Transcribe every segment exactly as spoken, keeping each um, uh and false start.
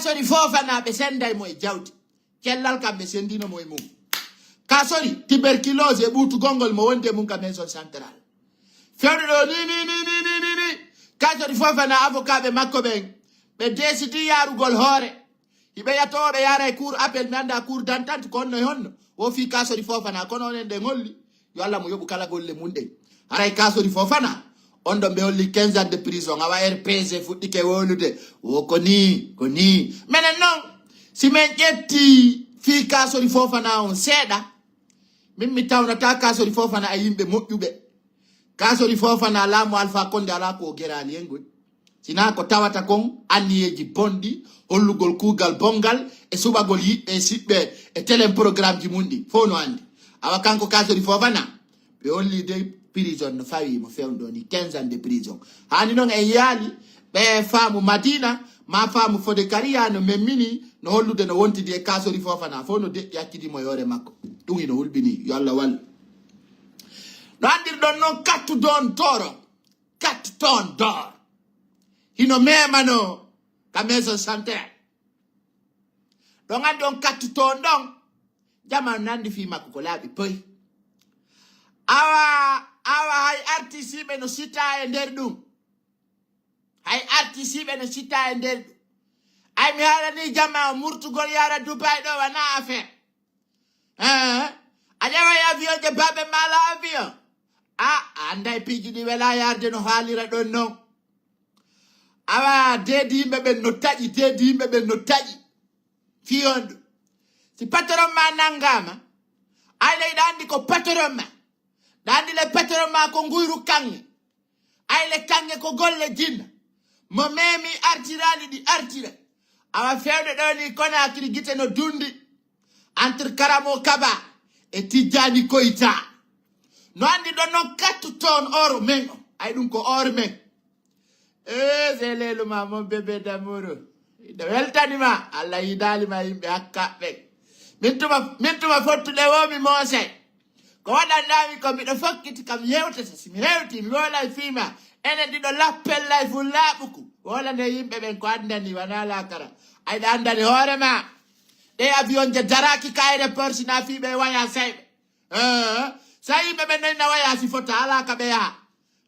Kasori Fofana ɓe sennday mo e jawdi. Cellal kam ɓe senndino mo e mum. Kasori, tuberculose e ɓuutugol ngol mo wondi e mum ka maison centrale. Fewde ɗo ni, ni, ni, ni, ni, ni, ni. Kasori Fofana, avocat ɓe makko ɓen, ɓe décidi yaarugol hoore. Hiɓe yatoo ɓe yaara e cour appel, mi annda cour d'entente ko honno e honno. Wo fii Kasori Fofana, kono onen ɗen holli. Yo Allah mo yoɓu kala golle mum ɗen. Haray Kasori Fofana, on ɗon ɓe holli quinze ans de prison. Awa R P G fuɗɗike wowlude. Wo ko nii, ko nii. Menen non, si men ƴetti fii Kasori Fofana on seeɗa, min mi tawnataa Kasori Fofana e yimɓe moƴƴuɓe. Kasori Fofana, laamu Alpha Condé alaa ko o geraani en ngoy. Sinaa ko tawata kon anniyeeji bonɗi, hollugol kuugal bonngal e suɓagol yiɓɓe e siɓɓe e telen programmeji mum ɗi. Fow no anndi. Awa kanko Kasori Fofana, ɓe holli dey prison no fawii mo fewndo ni quinze ans de prison. Haani non en yaali ɓe faamu Madina, ma faamu Fode Kariya no memmini, no hollude no wontidi e Kasori Fofana. Fow no deƴƴi accidi mo e hoore makko. Ɗum hino hulɓini. Yo Allah wallu. No anndirɗon non kattu don toro. Kattu ton dor. Hino memano ka maison santé. Ɗon anndi on kattu ton ɗon. Jama nanndi fii makko ko laaɓi poy. Awa, awa hay artisiiɓe no sita e nder ɗum. Hay artisiiɓe no sita e nder ɗum. Ay mi haalanii jama o murtugol yaara Dubai ɗo wanaa affaire. Eh, a ƴeewa e avion je baɓe maala avion. A, a annda e piiji ɗi wela yaarde no haalira ɗon non. Awa deedi yimɓe ɓen no taƴi, deedi yimɓe ɓen no taƴi. Fii on ɗum. Si patron ma nanngaama, ay ley ɗa anndi ko patron ma. Ɗa anndi le patron ma ko nguyru kaŋŋe. Ay le kaŋŋe ko golle jinna. Mo memi artiraali ɗi artira. Awa fewde ɗo ni Conakry gite no dundi. Entre Karamo Kaba e Tijjani Koyta. No anndi ɗon non kattu ton or men o. Ay ɗum ko or men. Eh, selelu ma mon bébé d'amour. Ina weltani ma. Allah yidaali ma yimɓe hakkaɓe. Min tuma, min tuma fottude wo mi moosay. Ko waɗanɗaami ko miɗo fokkiti kam yewtata. Si mi hewti, mi wolay fii ma. Enen ɗiɗo lappel lay fuu laaɓuku. Wolane yimɓe ɓen ko anndani wanaa laakara. Ay ɗa anndani hoore ma. Ɗe avion je daraaki ka aéroport si na fii ɓe waya seyɓe. Eh, sa yimɓe ɓen noy na waya si fota alaa ka ɓe yaha.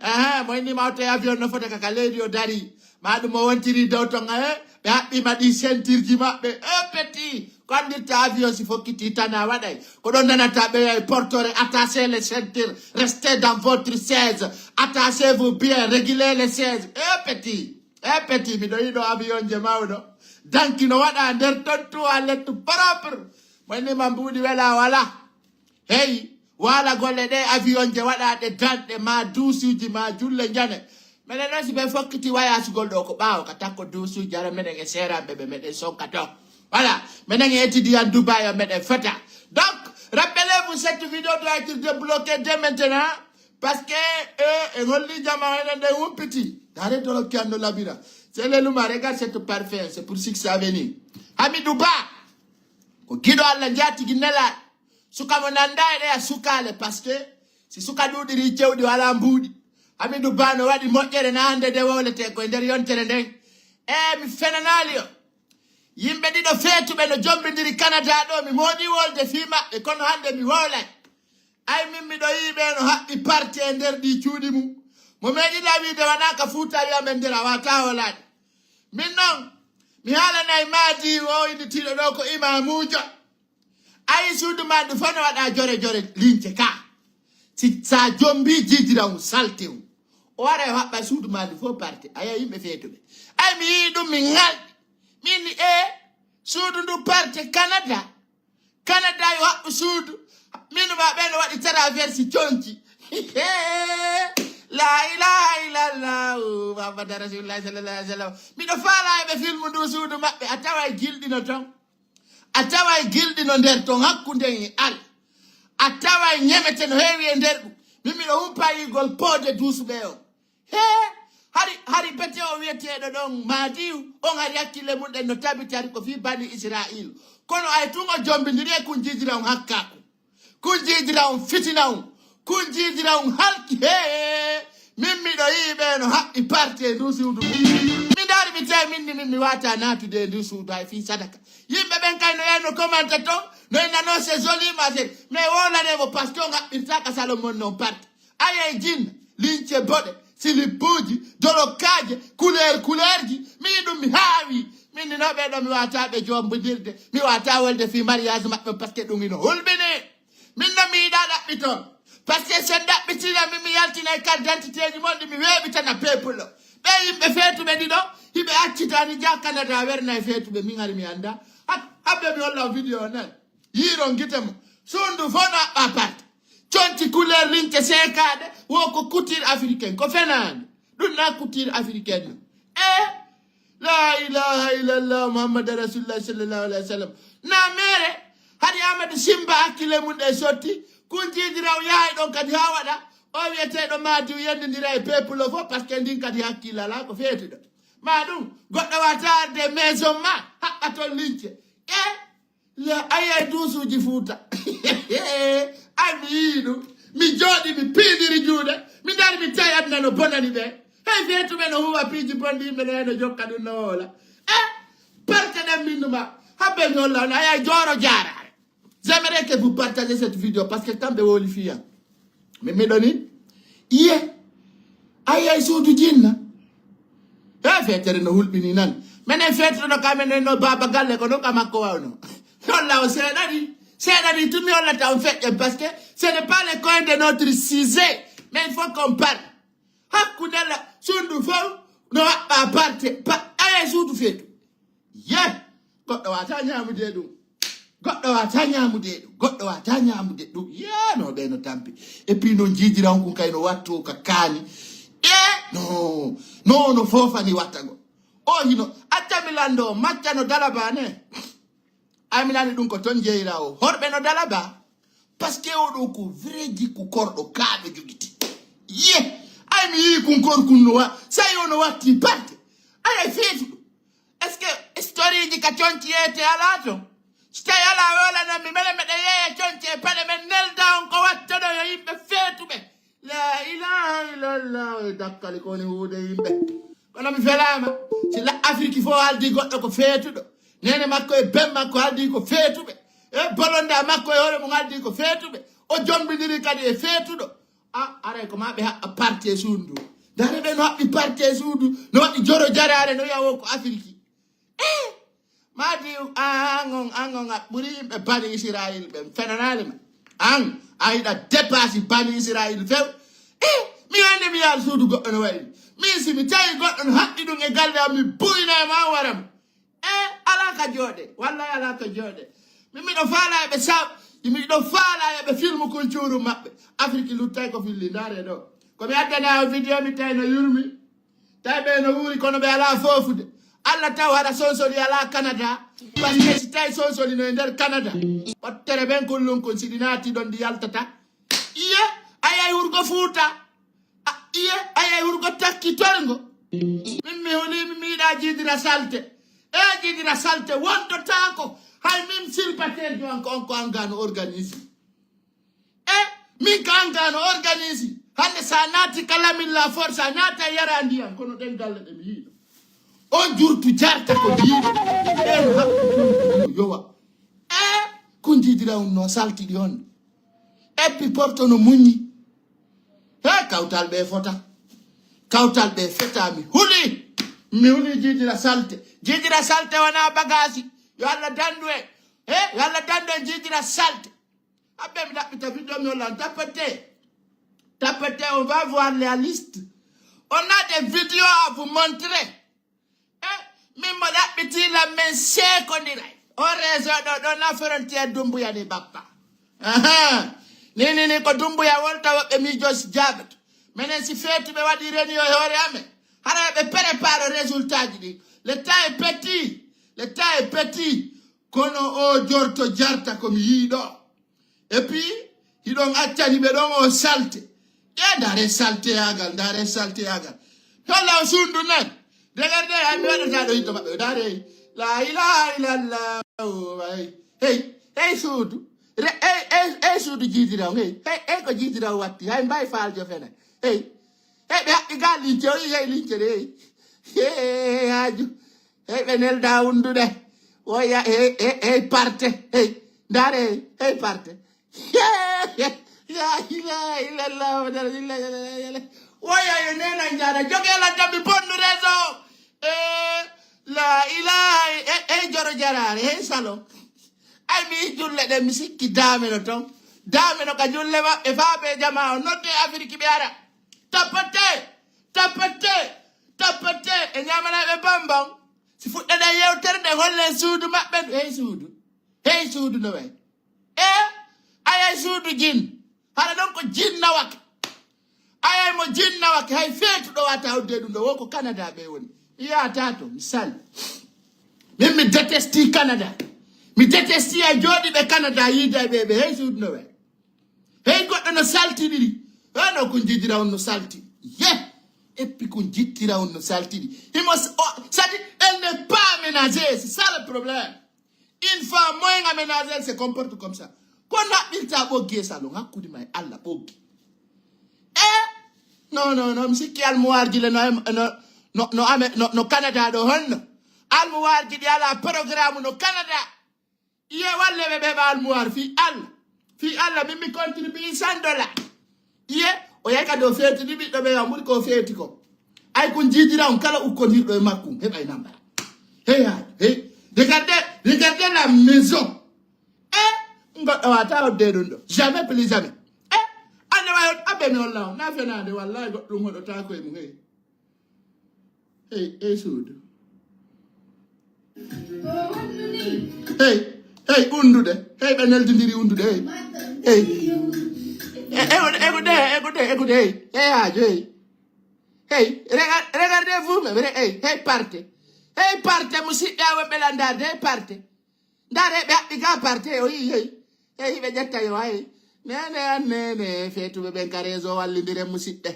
Ehe, mo inni ma oto e avion no fota kaka leydi o dari. Ma ɗum o wontiri dow ton, eh, ɓe haɓɓi ma ɗi sentirji maɓɓe. Eh, petit, ko anndirta avion si fokkiti tana waɗay. Ko ɗon nanata ɓe e portore, attachez les ceintures, restez dans votre siège, attachez-vous bien, régulez les sièges. Eh, petit, eh, petit, miɗo yiɗo avion je mawɗo. Danki no waɗa nder ton toilette propre. Mo inni ma mbuuɗi wela wala. Hey, waala golle ɗe avion je waɗa ɗe danɗe ma duusuji ma julle njane. Menen non si ɓe fokkiti wayasugol ɗo ko ɓaawo ka takko duusuji ara menen e seeranɓe ɓe meɗen sonka to. Voilà, menen e étudiant Dubai o meɗen fota. Donc, rappelez-vous, cette vidéo doit être débloquée dès maintenant. Parce que, euh, e holli jama enen ɗen wuppiti. Dare dolo kianno labira. C'est le luma, regarde cette parfum, c'est pour six avenue. Hamidou Ba, ko giɗo Allah njaatigi nela. Suka mo nannda e ɗeya sukaale, parce que si suka ɗuuɗiri cewɗi wala mbuuɗi. Hamidu Ba no waɗi moƴƴere na hannde nde wowlete ko e nder yontere nden. E mi fenanaali o. Yimɓe ɗiɗo feetuɓe no jombindiri Canada ɗo, mi moɗi wolde fii maɓɓe, kono hannde mi wowlay. Ay min miɗo yi'i ɓe no haɓɓi parte e nder ɗi cuuɗi mum. Mo meeɗi lawiide wanaa ka fuutari amen nder a wata wolaade. Min non, mi haalanay maadi o innitiiɗo ɗo ko imaamuujo. Ayi suudu ma ndu fof no waɗa jore jore lince ka. Si sa jombi jijira un salte un. O wara o haɓɓa suudu ma ndu fof parte. Aya yimɓe feetuɓe. Ay mi yii ɗum mi ŋalɗi. Min ni e suudu ndu parte Canada. Canada yo haɓɓu suudu. Min ma ɓe no waɗi traverse conci. La ilaha illallah. Muhammad rasulullah sallallahu alaihi wasallam. Miɗo faala e ɓe filmu ndu suudu maɓɓe a tawa e gilɗi no ton. A taway gilɗi no nder ton hakkunde en e Alla. A taway ñemete no heewi e nder ɗum. Min miɗo humpa yiigol poode duusuɓe on. Hee, hari, hari bete o wiyeteeɗo ɗon Maadiyu, on hari hakkille mum ɗen no tabiti hari ko fii Bani Isra'iil. Kono ay tun o jombindiri e kun jiijira on hakkaaku. Kun jiijira on fitina on. Kun jiijira on halki. Hee, min miɗo yi'i ɓe no haɓɓi parte e nduu suudu. Mi ndaari mi tawi min ni min mi waata naatude e ndu suudu hay fii sadaka. Yimɓe ɓen kay no yano commenté ton, no inna non c'est joli ma c'est. Mais wowlanee mo parce que on haɓɓirta ka salon mon non parti. Ayay jin, lince boɗe, silipuuji, dolokkaaje, couleur couleurji. Mi yiɗum mi haawi. Min ni no ɓe ɗo mi waata ɓe jombondirde. Mi waata wolde fii mariage maɓɓe parce que ɗum ino hulɓini. Min no mi yiɗa ɗaɓɓi ton. Parce que sen ɗaɓɓitira min mi yaltina e carte d'identité ji mon ɗi mi weeɓitana peuple o. Ɓe yimɓe feetuɓe ɗiɗo, hiɓe accitani ja Canada werna e feetuɓe min ari mi annda. Hab-, habbe mi holla o vidéo nan. Yiiron gite mo. Sundu fof no aɓɓa parte. Conci couleur lince seekaaɗe, wo ko couture africaine, ko fenaande. Ɗum na couture africaine. E la ilaha illallah Muhammad Rasulullah sallallahu alaihi wasallam. Na mere, hari Amadou Simba hakkille mum ɗe sotti, kun jiidiraw yahay ɗon kadi haa waɗa, o wiyeteeɗo Madiw yendindira e peuple o fof, parce que ndin kadi hakkille alaa ko feetuɗo. Ma ɗum, goɗɗo wata arde maison ma, haɓɓa ton lince. E la ayay duusuuji Fuuta. Ay mi yii ɗum. Mi jooɗi, mi piidiri juuɗe. Mi ndaari, mi tawi aduna no bonani ɓe. Hey, feetuɓe no huuwa piiji bonɗi, yimɓe no heno jokka ɗum no woola. E parte ɗen min numa. Habbe mi holla on, ayay jooro jaaraare. J'aimerais que vous partagez cette vidéo parce que kamɓe woli fiya. Mi miɗo ni. Iye. Ayay suudu jinna. E feetere no hulɓini nan. Menen feetere no ka menen no baba galle ko no ka makko wawno. Holla o seeɗa ni. Seeɗa ni tumi hollata on feƴƴen parce que ce n'est pas le coin de notre sujet. Mais il faut qu'on parle. Hakkunde la sundu fof no waɓɓa parte. Pa-, ayay suudu feetu. Ye! Goɗɗo wata ñaamude ɗum. Goɗɗo wata ñaamude ɗum. Goɗɗo wata ñaamude ɗum. Ye! No ɓe no tampi. Et puis no jiidira on kun kay no wattu ka kaani. E! No, no, no foofani wattago. O hino, accami lando, macca no dalaba ne. Ay mi nani ɗum ko ton jeyra o. Horɓe no dalaba. Parce que o ɗo ko vrai jikku korɗo kaaɗo jogiti. Ye! Ay mi yii kun kor kun no wa. Sayi o no watti parte. Ay ay feetu ɗum. Est-ce que story ji ka conci yeete alaa ton? So tawi alaa, wowlanan mi, mele meɗen yeeya conci e paɗe men, nelda on ko wattoɗo yo yimɓe feetuɓe. La ilaha illallah, e dakkali ko woni huude yimɓe. Kono mi felaama, si la Afiriki fof haaldi goɗɗo ko feetuɗo. Neene makko e ben makko haaldi ko feetuɓe. E bolonda makko e hoore mum haaldi ko feetuɓe. O jombidiri kadi e feetuɗo. A, aray ko ma ɓe haɓɓa parte e suudu ndu. Ndaare ɓe no haɓɓi parte e suudu, no waɗi joro jaraare, no wiya o ko Afiriki. Eh! Madi, an on, an on a ɓuri yimɓe Bani Israil ɓen, fenanaali ma. An, a yiɗa dépasse Bani Israil few. Eh! Mi wende mi yaal suudu goɗɗo no wayi. Min si mi tawi goɗɗo no haɓɓi ɗum e galle am, mi buyna e ma, an wara mo. Eh, alaa ka jooɗe. Wallahi alaa ka jooɗe. Min miɗo faala e ɓe sa-, miɗo faala e ɓe filmu kun cuuru maɓɓe. Afiriki luttay ko filli, ndaare ɗo. Ko mi addana o vidéo mi tawi no yurmi. Tawi ɓe no wuuri kono ɓe alaa foofude. Allah taw haɗa sonsoli alaa Canada. Parce que si tawi sonsoli no e nder Canada. Wattere ɓen kullum kun si ɗi naati ɗon ɗi yaltata. Iye, ayay wurgo Fuuta. A, iye, ayay wurgo takki torgo. Min mi huli mi miiɗa jiidira salte. E jiidira salte wondotaako. Hay min silbateejo an ko on ko an gano organise. E min ko an gano organise. Hannde sa naati ka Lamine la force a naata yara ndiyam kono ɗen galle ɗe mi yiiɗo. On jurtu jarta ko yiiɗo. Ɓen haɓɓi yowa. E kun jiidira un no saltiɗi on. Eppi porto no muññi. He kawtal ɓe fota. Kawtal ɓe feta mi huli. Mi huli jiidira salte. Jiidira salte wona bagasi. Yo Allah dandu e. He yo Allah dandu e jiidira salte. Abbe mi ɗaɓɓita vidéo mi holla on tapote. Tapote, on va voir la liste. On a des vidéos à vous montrer. Eh, min mo ɗaɓɓiti lan men seekondiray. O réseau ɗo ɗo na frontière Dumbuya ni bappa. Aha. Ni ni ni ko Dumbuya wolta woɓɓe miijo si jaabato. Menen si feetuɓe waɗi réunion e hoore amen. Hara ɓe prépare résultat ji ɗi. Le temps est petit. Le temps est petit. Kono o jorto jarta ko mi yii ɗo. Et puis hiɗon accani ɓe ɗon o salte. E ndaare salteyagal, ndaare salteyagal. Holla o sundu nan. Regardez, ay mi waɗata ɗo yiddo maɓɓe. Ndaare. La ilaha illallah. Ay. Hey, hey suudu. Re-, hey, hey, hey suudu jiidiraw. Hey, hey, hey ko jiidiraw watti. Hay mbay faaljo fena. Hey. Hey ɓe haɓɓi gal lince o yi hey lince de. Hey. Hey, Haaju. Hey, ɓe nelda wundude. Woya, hey, hey, hey, parte. Hey, ndaare, hey, hey, parte. La ilaha illallah, Muhammadu Rasulullah, la ilaha illallah. Woya, yo nena njara. Joge la dambi bondu rezo. Eh, la ilaha, hey, hey, joro jarare, hey, salon. Ay, mi julle ɗe, mi sikki dame no ton. Dame no ka julle maɓɓe, fa ɓe jama o nodde Afirki ɓe ara. Tappate, tappate, tappate. E ñamanayɓe bambam. Si fuɗɗaɗen yewtere nde, hollen suudu maɓɓe ndu. Hey, suudu. Hey, suudu no way. E, ayay, suudu jin. Hara ɗon ko jin nawake. Ayay, mo jin nawake, hay feetu ɗo wata udde ɗum ɗo. Wo ko Canada ɓe woni. Mi yahata to, mi sal. Min mi detesti Canada. Mi detesti ay jooɗiiɓe Canada, yiiday ɓe, ɓe, hey, suudu no way. Hey, goɗɗo no saltiniri. Hano kun jidira on no salti. Ye. Eppi kun jittira on no saltiri. Himo s-, o, c'est-à-dire, elle n'est pas aménagée. C'est ça le problème. Une femme moins aménagée, elle se comporte comme ça. Ko naɓɓirta ɓoggi e salon, hakkude ma e Allah ɓoggi. E? Non, non, non, mi sikki almuwarji le no, no, no, no, ame-, no, no Canada ɗo honno. Almuwarji ɗi ala programme no Canada. Iye walle ɓe ɓeɓa almuwar fi Allah. Fi Allah, min mi contribue cent dollars. Iye, o yahi kadi o feetini ɓiɗɗo ɓe, o ɓuri ko feeti ko. Ay kun jiidira on kala ukkondirɗo e makkum, heɓay nambara. Hey, ha, hey. Regardez, regardez la maison. Eh, goɗɗo wata odde ɗum ɗo. Jamais, plus jamais. Eh, ande wayo, abbe mi olla on. Na fenade, wallahi goɗɗum hoɗo ta ko e mum, hey. Hey, hey, suudu. Hey, hey, undude. Hey, ɓe neldindiri undude, hey. Hey. Eh, écoute, écoute, écoute, écoute, hey. Hey, Haaju, hey. Hey, rega-, regardez vous-même, re-, hey, hey, parte. Hey, parte, musidɓe awen ɓe landarde, hey, parte. Ndaare ɓe haɓɓi ga parte, o yii, hey. Hey, ɓe ƴetta yo, hey. Nene an nene, feetuɓe ɓen ka réseau wallindire musidɓe.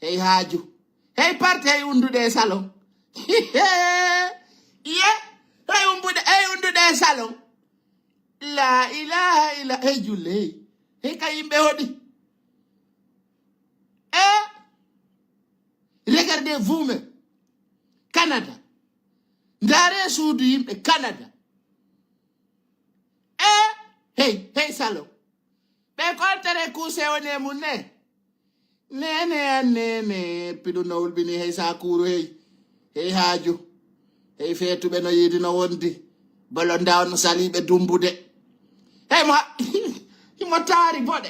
Hey, Haaju. Hey, parte, hey, undude e salon. Iye, hey, umbude, hey, undude e salon. La ilaha illa, hey, julle, hey. Hey, ka yimɓe hoɗi. Eh, regardez vous-même. Canada. Ndaare suudu yimɓe Canada. Eh, hey, hey, salon. Ɓe koltere kuuse woni e mum ne. Nene an nene, piɗum no wulɓini, hey, Sakuru, hey. Hey, Haaju. Hey, feetuɓe no yiidi no wondi. Bolonda on no saliiɓe dumbude. Hey, mo ha-, himo taari boɗe.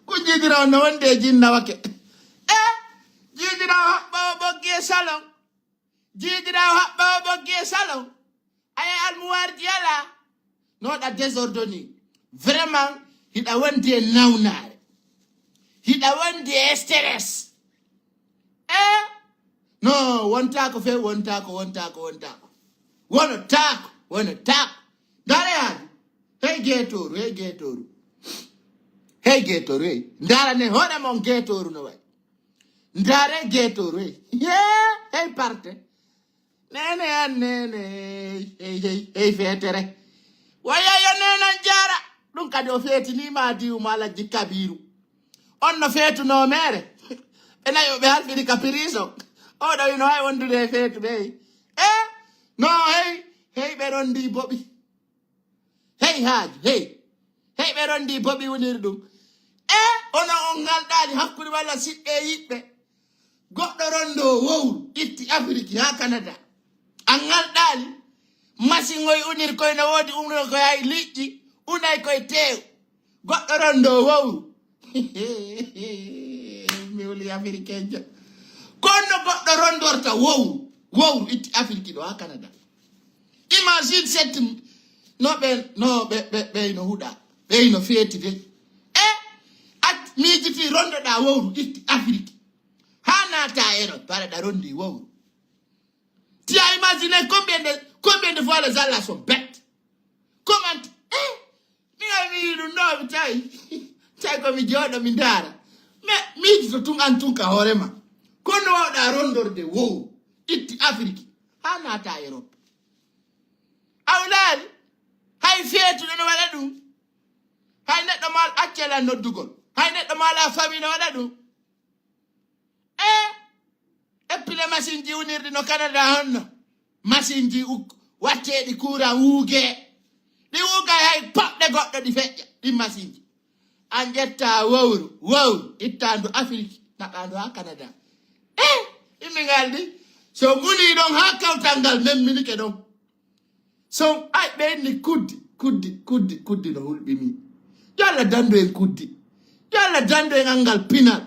Ko jiidira on no wondi e jinnawake. Eh, jiidira o haɓɓa o ɓoggi e salon. Jiidira o haɓɓa o ɓoggi e salon. Aya almuwarji ala. No waɗa désordre ni. Vraiment, hiɗa wondi e nawnaare. Hiɗa wondi e stress. Eh? No, wontako fe, wontako, wontako, wontako. Wono tako, wono tako. Ndaare haali. Hey, geetooru, hey, geetooru. Hey, geetooru, hey. Ndaara ne hoore mon geetooru no way. Ndaare geetooru, hey. Hey, hey, parte. Nene an nene, hey, hey, hey, feetere. Waya yo nene an jaara. Ɗum kadi o feetini ma diwu ma Alhaji Kabiru. On no feetuno mere. Ɓe nayo ɓe halfini ka prison. O ɗo ino hay wondude e feetu ɓe. Eh? No, hey, hey, ɓe rondi boɓi. Hey, Haaju, hey. Hey, ɓe rondi boɓi woniri ɗum. Eh, ono on ngalɗaali hakkunde walla siɓɓe e yiɓɓe. Goɗɗo rondo wowru, itti Afiriki haa Canada. An ngalɗaali, masiŋoy unir koy no woodi, unir koy hay liƴƴi, unay koy teew. Goɗɗo rondo wowru. Mi wuli Afirikenjo. Kono goɗɗo rondorta wowru, wowru itti Afiriki ɗo haa Canada. Imagine cette, no ɓe, no ɓe, ɓe, ɓe no huɗa, ɓe no feeti de. E, at, miijiti rondoɗa wowru itti Afiriki. Haa naata Europe, aɗa rondi wowru. Tu as imaginé combien de, combien de fois les gens là sont bêtes? Comment, eh, mi ari mi yiɗum ɗo, mi tawi. Tawi ko mi jooɗo, mi ndaara. Mais miijito tun an tun ka hoore ma. Kono wawɗa rondorde wowru. Itti Afiriki. Haa naata Europe. A wulaali? Hay feetuɗo no waɗa ɗum. Hay neɗɗo maal accela noddugol. Hay neɗɗo maala famille no waɗa ɗum. E, e Masinji unirɗi no Canada honno? Masinji uk- watteeɗi kuuran wuugee. Ɗi wuugay hay poɗɗe goɗɗo ɗi feƴƴa, ɗin masinji. An ƴetta wowru, wowru, ittaandu Afiriki, naɓaandu haa Canada. Eh, immingal ɗi. So ngulii ɗon haa kawtal ngal memminike ɗon. So ay ɓe inni kuddi, kuddi, kuddi, kuddi no hulɓini. Yo Allah dandu en kuddi. Yo Allah dandu en anngal pinal.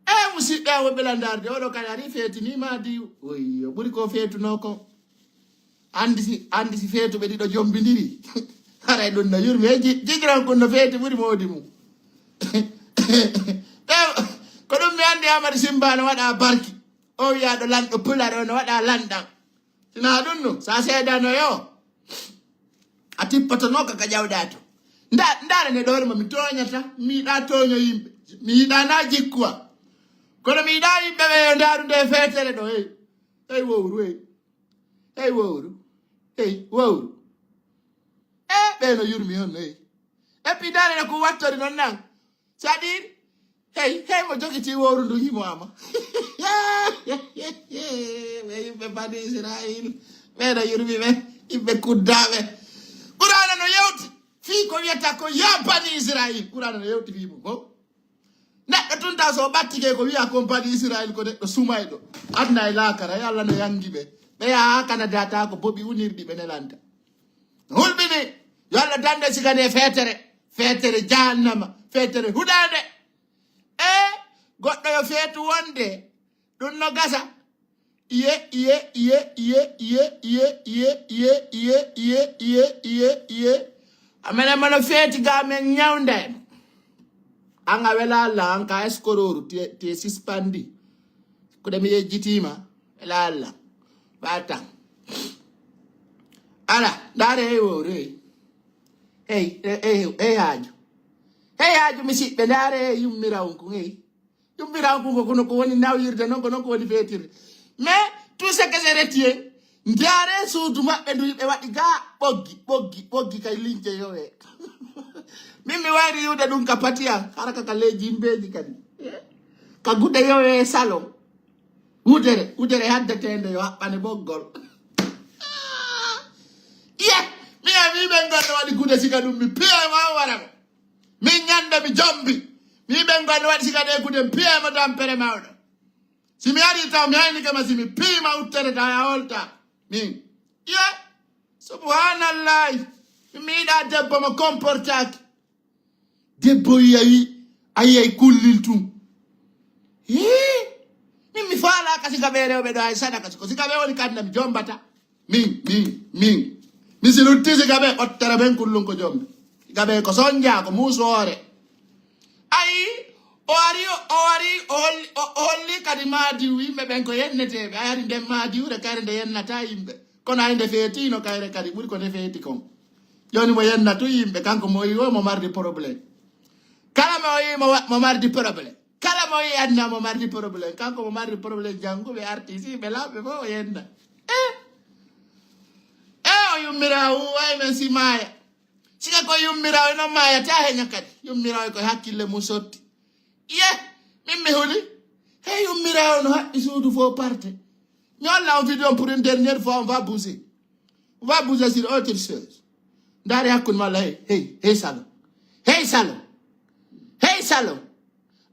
E musiɓɓe am woɓɓe landarde, oɗo kadi ari feetini ma diw. Oyyo, ɓuri ko feetuno ko. Andi si, andi si feetuɓe ɗiɗo jombindiri. Haray ɗum no yurmi. E ji- jigiran kun no feeti ɓuri moodi mum. E, ko ɗum mi andi Amadu Simba no waɗa barki. O wiya ɗo lanɗo pulare o no waɗa lanɗan. Sina ɗum no, sa seedano yo. A tippotono ka ka ƴawɗa to. Nda, ndaara ne ɗoore ma mi tooñata, mi yiɗa tooño yimɓe. Mi yiɗa na jikkuwa. Kono mi yiɗa yimɓe ɓe yo ndaaru nde feetere ɗo, hey. Hey wowru, hey. Hey wowru. Hey wowru. E ɓe no yurmi on, hey. Et puis ndaara ne ko wattori non nan. C'est-à-dire, hey, hey mo jogiti wowru ndu himo ama. Ɓe yimɓe Bani Israil, ɓe no yurmi ɓe, yimɓe kuddaɓe. Qur'ana no yewti fii ko wiyata ko ya Bani Israil. Qur'ana no yewti fii mum ko. Neɗɗo tunta so ɓattike ko wiya kon Bani Israil ko neɗɗo sumayɗo. Adna e laakara, e Allah no yangi ɓe. Ɓe yaha Canada ta ko boɓi unirɗi ɓe nelanta. Hulɓini, yo Allah dande sigane feetere, feetere jahannama, feetere huɗaande. E goɗɗo yo feetu wonde, ɗum no gasa. Iye, iye, iye, iye, iye, iye, iye, iye, iye, iye, iye, iye, iye, iye. Amene mono feeti ga men ñawnde. An a wela Allah, an ka eskorooru, te, te sispanndi. Kuɗe mi yejjitiima, wela Allah. Ɓaatan. Ala, ndaare hey wowru, hey. Hey, hey, hey, hey haaju. Hey haaju mi siɓɓe, ndaare hey yummirawun kun, hey. Yummirawun kun ko kono ko woni nawyirde non, ko non ko woni feetirde. Mais, tout ce que je retiens, ndaare suudu maɓɓe ndu ɓe waɗi ga ɓoggi, ɓoggi, ɓoggi kay lince yowe. Min mi wayri yiwde ɗum ka patiya, hara ka ka leydi yimɓeeji kadi. Ka gude yowe salon. Wudere, wudere haddeteende yo haɓɓane ɓoggol. Ye, mi a mi ɓen gonno waɗi gude siga ɗum mi piya ma wara mo. Min ñande mi jombi. Mi ɓen gonno waɗi siga ɗe gude mi piya mo tampere mawɗo. Si mi ari taw mi aynike ma si mi piyi ma uttere taw a holta. Min. Ye, subhanallahi. Mi mi yiɗa debbo mo comportaki. Debbo yi a yi a yiyay kullil tun. Hii, min mi faalaka siga ɓe rewɓe ɗo hay sadaka, ko siga ɓe woni kanna mi jombata. Min, min, min. Mi si lutti siga ɓe ɓottara ɓen kullun ko jombi. Siga ɓe ko sonja, ko muusoore. Ayi, o ari, o ari, o holli, o, o holli kadi maadiw yimɓe ɓen ko yenneteeɓe. A ari nden maadiwre kayre nde yennata yimɓe. Kono ay nde feetino kayre kadi ɓuri ko nde feeti kon. Joni mo yenna tun yimɓe, kanko mo yi o mo mardi problème. Kala mo yi mo wa- mo mardi problème. Kala mo yi adna mo mardi problème. Kanko mo mardi problème jannguɓe artiste ɓe lawɓe fof o yenna. E, e o yummira o way men si maaya. Sika ko yummira o non maaya ta heña kadi. Yummira o ko hakkille mum sotti. Ye, min mi huli. Hey yummira o no haɓɓi suudu fof parte. Mi holla on vidéo pour une dernière fois, on va bouger. On va bouger sur autre chose. Ndaare hakkunde malla hey, hey, hey salo. Hey salo. Hey salo.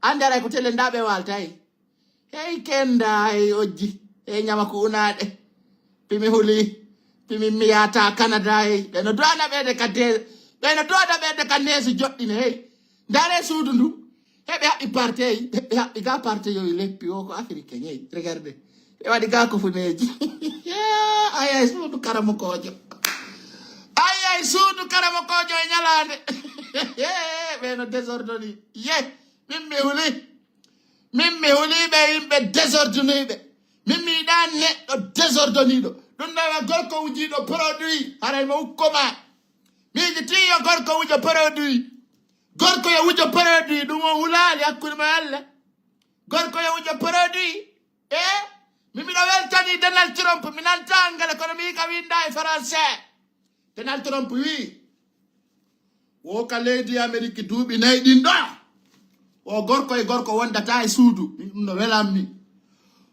Andaray ko tele ndaɓe walta hey. Hey kenda hey ojji. Hey ñama ko unaɗe. Pimi huli. Pimi miyata Canada hey. Ɓe no doana ɓe de ka de. Ɓe no doana ɓe de ka neeso joɗɗine hey. Ndaare suudu ndu. Heɓe haɓɓi parte hey. Ɓe haɓɓi ga parte yo leppi o ko africain hey. Regardez. Ɓe waɗi ga ko funeeji. Ayay suudu karamokoojo. Ayay suudu karamokoojo e ñalaande. Ɓe no désordonné. Ye, min mi huli. Min mi huli ɓe yimɓe désordonné ɓe. Min mi yiɗa neɗɗo désordonné ɗo. Ɗum ɗo e gorko wujiiɗo produit. Haray mo ukko ma. Miiji ti yo gorko wujo produit. Gorko yo wujo produit. Ɗum o hulaali hakkunde ma Allah. Gorko yo wujo produit. E mi miɗo weltani Donald Trump, mi nanta angale kono mi ka winda e français. Donald Trump wi wo ka leydi Amerique duuɓi nayi ɗin ɗo. O gorko e gorko wondata e suudu. Min ɗum no welammi.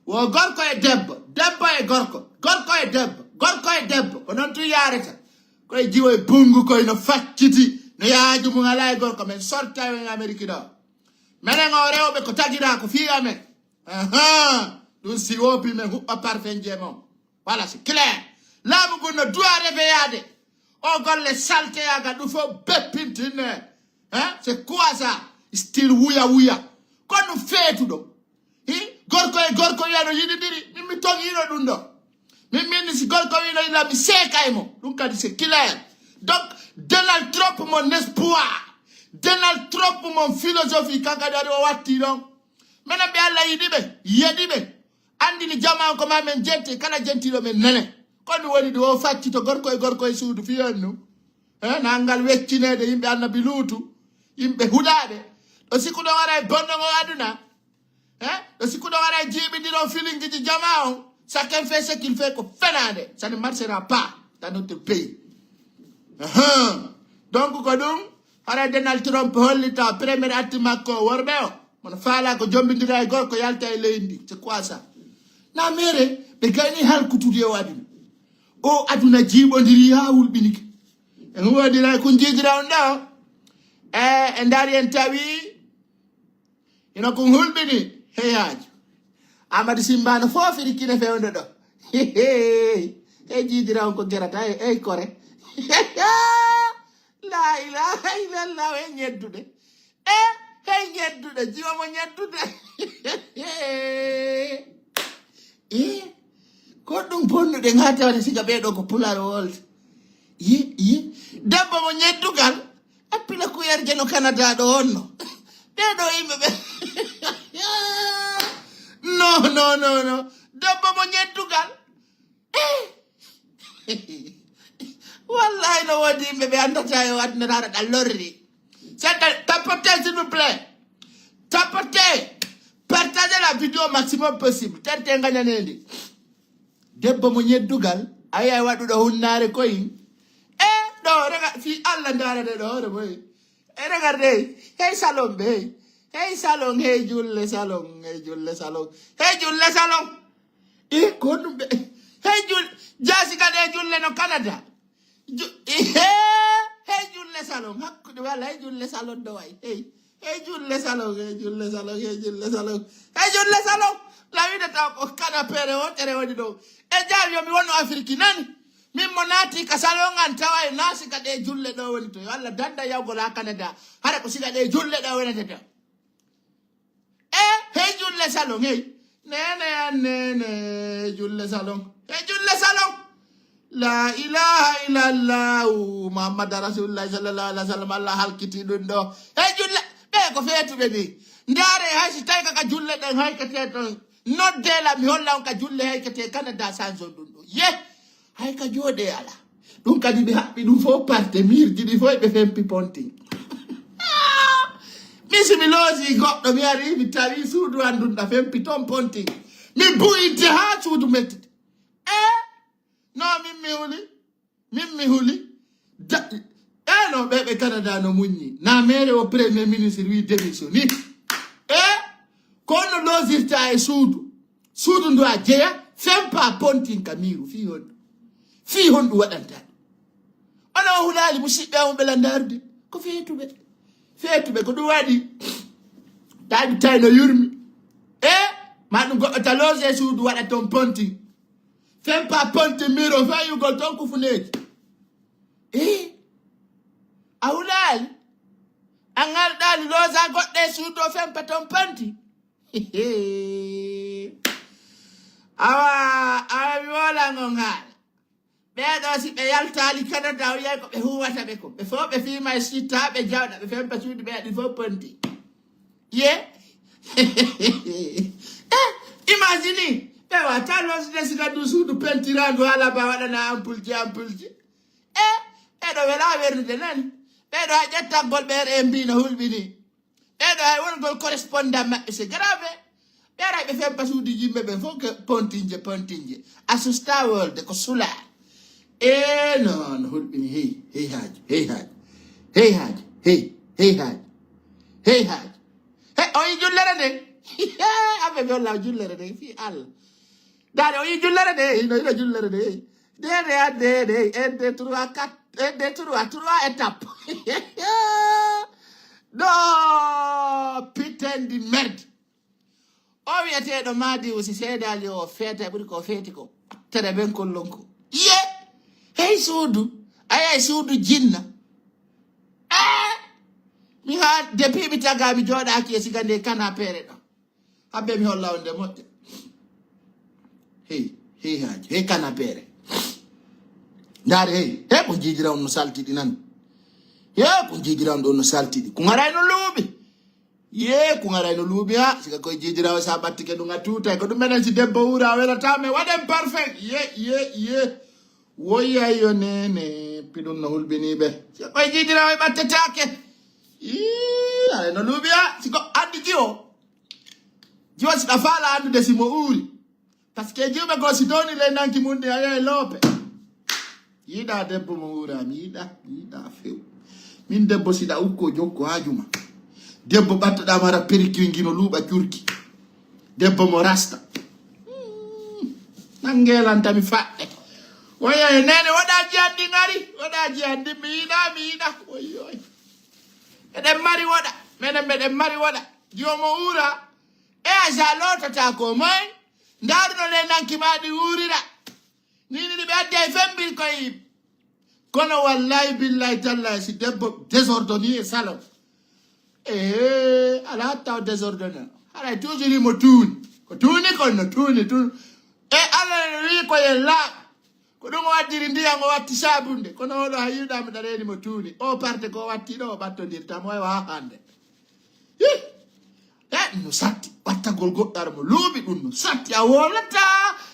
Wo gorko e debbo, debbo e gorko, gorko e debbo, gorko e debbo. Ko noon tun yaarata. Koye jiwo e bunngu, koye no facciti, no yaaju mum alaa e gorko, men sorta en Ameriki ɗo. Menen o rewɓe ko tagiraa ko fii amen. Ahan, ɗum si woopi men huɓɓa parfenje mon. Voilà, c'est clair. Laamu ngun no duwaa reveyaade. O golle salteyaagal ɗum fof beppintine. Hein? C'est quoi ça? Style wuya wuya. Ko ɗum feetuɗo. Hi? Gorko e gorko wiya no yiɗindiri. Min mi toŋiino ɗum ɗo. Min min si gorko wiino ila mi seeka e mo. Ɗum kadi c'est clair. Donc, Donald Trump mon espoir. Donald Trump mon philosophie, kankadi ari o watti ɗon. Menen ɓe Allah yiɗi ɓe, yeɗi ɓe. Anndini jamaa on ko ma men jenti, kala jentiiɗo men nene. Ko ɗum woni ɗum o faccito gorko e gorko e suudu fii on nu. Eh, nanngal weccineede yimɓe annabi Luutu, yimɓe hulaaɓe. Ɗo sikkuɗo wara e bonno ngo aduna. Eh, ɗo sikkuɗo wara e jiiɓindiro filingiji jamaa on. Chacun fait ce qu'il fait ko fenaande. Ça ne marchera pas dans notre pays. Ahan. Donc ko ɗum, hara Donald Trump hollita premier acte makko o worɓe o. Mono faala ko jombindira e gorko yalta e leydi ndi. C'est quoi ça? Na mere, ɓe gayni halkutude o aduna. O aduna jiiɓondiri haa hulɓinike. En huwodira e kun jiidira on ɗo. E, e ndari en tawi, hino kun hulɓini, hey haaju. Amadou Simba no foofiri kine fewndo ɗo. Hey, hey, hey jiidira on ko gerata, hey, hey kore. La ilaha illallah, hey ñedduɗe. E, hey ñedduɗe, jiwa mo ñedduɗe. E, ko ɗum bonnuɗe ŋaa tawata siga ɓee ɗo ko Pulaar wolde. Yi, yi, debbo mo ñeddugal, appila kuyerje no Canada ɗo on no. Ɓee ɗo yimɓe ɓe. No, no, no, no. Debbo mo ñeddugal. Eh. Wallahi no woodi yimɓe ɓe anndata yo aduna rara ɗa lorri. Seɗɗa tapote, s'il vous plaît. Tapote. Partagez la vidéo maximum possible. Tente ngañanendi. Debbo mo ñeddugal, a yiyay waɗuɗo hunnaare koyin. E ɗo, rega, fii Allah ndaarane ɗo, hoore moy. E regardez, hey salon ɓe, hey. Hey salon, hey julle salon, hey julle salon, hey julle salon. E ko ɗum ɓe, hey jul, jaasi kadi e julle no Canada. Ju, e, hey, hey julle salon, hakkude wala hey julle salon ɗo way, hey. Hey julle salon, hey julle salon, hey julle salon, hey julle salon. La wiɗata ko kana pere o tere woni ɗo. E jaawi yo mi wonu Afirki nani. Min mo naati ka salon an tawa e naasi ka ɗe julle ɗo woni to. Yo Allah danda yawgol ha Canada. Hara ko siga ɗe julle ɗo wonete to. E hey julle salon, hey. Nene an nene, hey julle salon. Hey julle salon. La ilaha illallah. Muhammad Rasulullah sallallahu alaihi wasallam. Allah halkiti ɗum ɗo. Hey julle. Ɓe ko feetuɓe ni. Ndaare hay si tawi ka julle ɗen hay ka te ton. Nodde la mi holla on ka julle hay ka te Canada sanson ɗum ɗo. Ye. Hay ka jooɗe ala. Ɗum kadi ɓe haɓɓi ɗum fof parte mirji ɗi fof ɓe fempi ponting. Min si mi loosi goɗɗo mi ari mi tawi suudu an ɗum ɗa fempi ton ponting. Mi bu'inte haa suudu mettiti. E no min mi huli. Min mi huli. Da, e no ɓe ɓe Canada no muññi. Na mere o premier ministre wi démission ni. E ko no loosirta e suudu. Suudu ndu a jeya, fempa pontin ka miiru, fii honɗu? Fii honɗu waɗanta ɗum? Ono o hulaali musiɓɓe am ɓe landaarude. Ko feetuɓe. Feetuɓe, ko ɗum waɗi. Tawi tawi no yurmi. E ma ɗum goɗɗo ta loose suudu waɗa ton pontin. Fempa pontin miiro feyugol ton kufuneeji. E a hulaali. A ngarɗaali loosa goɗɗe suudu o fempa ton pontin. Awa, awa mi woola ngon haala. Ɓeeɗo si ɓe yaltaali Canada o yiyay ko ɓe huwata ɓe ko. Ɓe fof ɓe fiima e sitta ɓe jawɗa ɓe fempa suudu ɓe aɗi fof ponti. Ye? Eh, imagine, ɓe wata losde siga du suudu pentiraandu hala ba waɗana ampulji, ampulji. Eh, ɓeeɗo wela wernude nani. Ɓeeɗo a ƴettagol ɓe R M B no hulɓini. Ɓeeɗo hay wonugol correspondant maɓɓe c'est grave. Ɓe ara ɓe fempa suudu yimɓe ɓen fof ko pontinje pontinje. Asusta wolde ko sula. E non hulɓini hey hey haaju hey haaju hey haaju hey hey haaju hey haaju. He o yi jullere nde. Abbe mi holla jullere de fii Allah. Daade o yi jullere de, hino hino jullere de. Dede adde de, un, deux, trois, quatre, un, deux, trois, trois étapes. No, putain de merde. O wiyeteeɗo Madiw si seedaali o feeta e ɓuri ko feeti ko. Tere ben kollon ko. Ye! Hey suudu. Ayay suudu jinna. Eh! Mi ha depuis mi taga mi jooɗaaki e siga nde kanapere ɗo. Habbe mi holla on de moƴƴa. Hey, hey haaji, hey kanapere. Ndaari hey, hey ko jiidira on no saltiɗi nan. Ye ko jiidira on ɗo no saltiɗi. Ko ngaray no luuɓi. Ye ko ngaray no luuɓi ha. Sika koye jiidirawo sa ɓattike ɗum a tuutay. Ko ɗum menen si debbo wuura a welata men waɗen parfum. Ye, ye, ye. Woyay yo nene piɗum no hulɓiniɓe. Sika koye jiidirawo e ɓattetaake. Ii, ay no luuɓi ha. Siko addi jiwo. Jiwo si ɗa faala andude si mo uuri. Parce que jiwɓe goo si downi ley nanki mum ɗi a yahay loope. Yiɗa debbo mo wuura mi yiɗa mi yiɗa few. Min debbo siɗa ukko jokko haaju ma. Debbo ɓattoɗama hara perikil ngino luuɓa curki. Debbo mo rasta. Hmm. Nangelanta mi faɗɗe. Oya e nene woɗaji an ɗi ngari woɗaji an ɗi mi yiɗa mi yiɗa. Oyoy. Eɗen mari woɗa menen meɗen mari woɗa. Jiwo mo wuura. E a sa lotata ko moy. Ndaruno le nanki ma ɗi wuurira. Nini ɗi ɓe addi ay fembir koye yimɓe. Kono wallahi billahi tallahi si debbo désordonné e salon. Ee ala taw désordonné. Haray toujours himo tuuni ko tuuni kon no tuuni tun. E allah no wi ko yen laaɓa. Ko ɗum o waddiri ndiyan o watti sabunde kono oɗo hay yiɗama ɗa reeni mo tuuni o parte ko watti ɗo o ɓattodirta mo e wawa hande. Hi! E ɗum no satti ɓattagol goɗɗo ara mo luuɓi ɗum no satti a wowlata.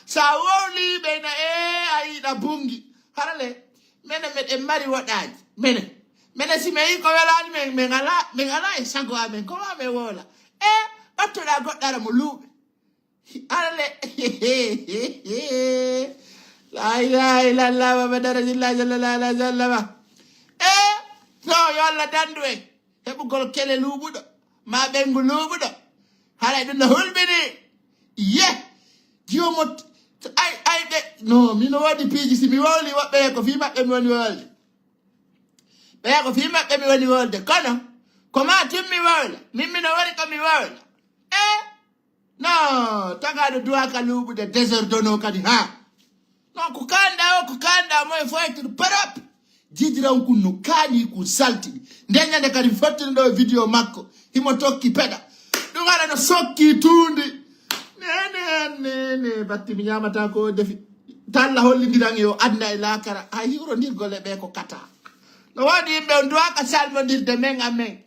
So a wowli ɓeyna e a yiɗa bungi harale. Mene meɗen mari woɗaji mene mene si min yi ko welani men min ala min ala e sago amen ko ma min wowla. E ɓattoɗa goɗɗo ara mo luuɓi. Harale. La ilaha illallah wa darajillahi sallallahu alaihi wasallam. E no yo allah dandu en. Heɓugol kele luuɓuɗo ma ɓengu luuɓuɗo. Haray ɗum no hulɓini. Ye jiwo mo ay ay ɓe no mino woodi piiji si mi wowli woɓɓe ko fii maɓɓe mi woni wowlde. Ɓeya ko fii maɓɓe mi woni wowlde kono ko ma tun mi wowla min mino woni ko mi wowla. E no tagaɗo duwaka luuɓude désordonné kadi ha. Non ko kanɗa o ko kanɗa mo e foytir parap. Jidiran kun no kaani kun saltiɗi. Nden ñande kadi mi fottino ɗo e vidéo makko himo tokki peɗa. Ɗum ara no sokki tuundi. Nene nene batti mi ñamata ko defi. Talla hollindiran e o adna e lakara hay hiwrondirgol e ɓe ko kata. No waɗi yimɓe on duwaka salmondirde men a men.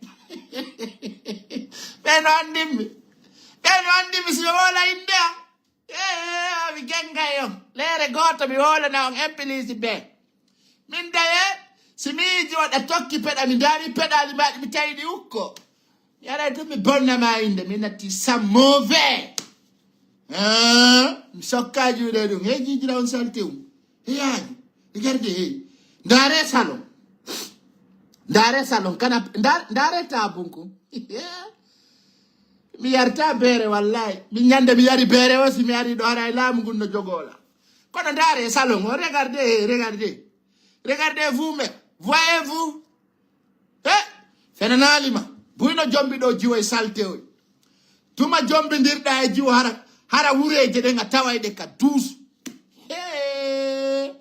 Ɓe no andimmi. Ɓe no andimmi si ɓe wola inde am. Ee mi gengay on leere gooto mi wolana on impilisi be. Min daye si mi yiji waɗa tokki peɗa mi ndaari peɗaali mbaɗi mi tawi ɗi ukko. Mi aray tun mi bonna ma inde mi natti sa mauvais. Mi sokka juuɗe ɗum hey jijira on salti um. Hey haaju regardez hey. Ndaare salon. Ndaare salon kana ndaare tabunku. Mi yarta beere wallahi. Min ñande mi yari beere o si mi ari ɗo haray laamu ngun no jogoola. Kono ndaare salon o regardez hey regardez. Regardez vous même voyez vous. He fenanaali ma buyno jombi ɗo jiwo e salte oy. Tuma jombindirɗa e jiwo hara hara wureeje ɗen a tawayɗe ka duus. He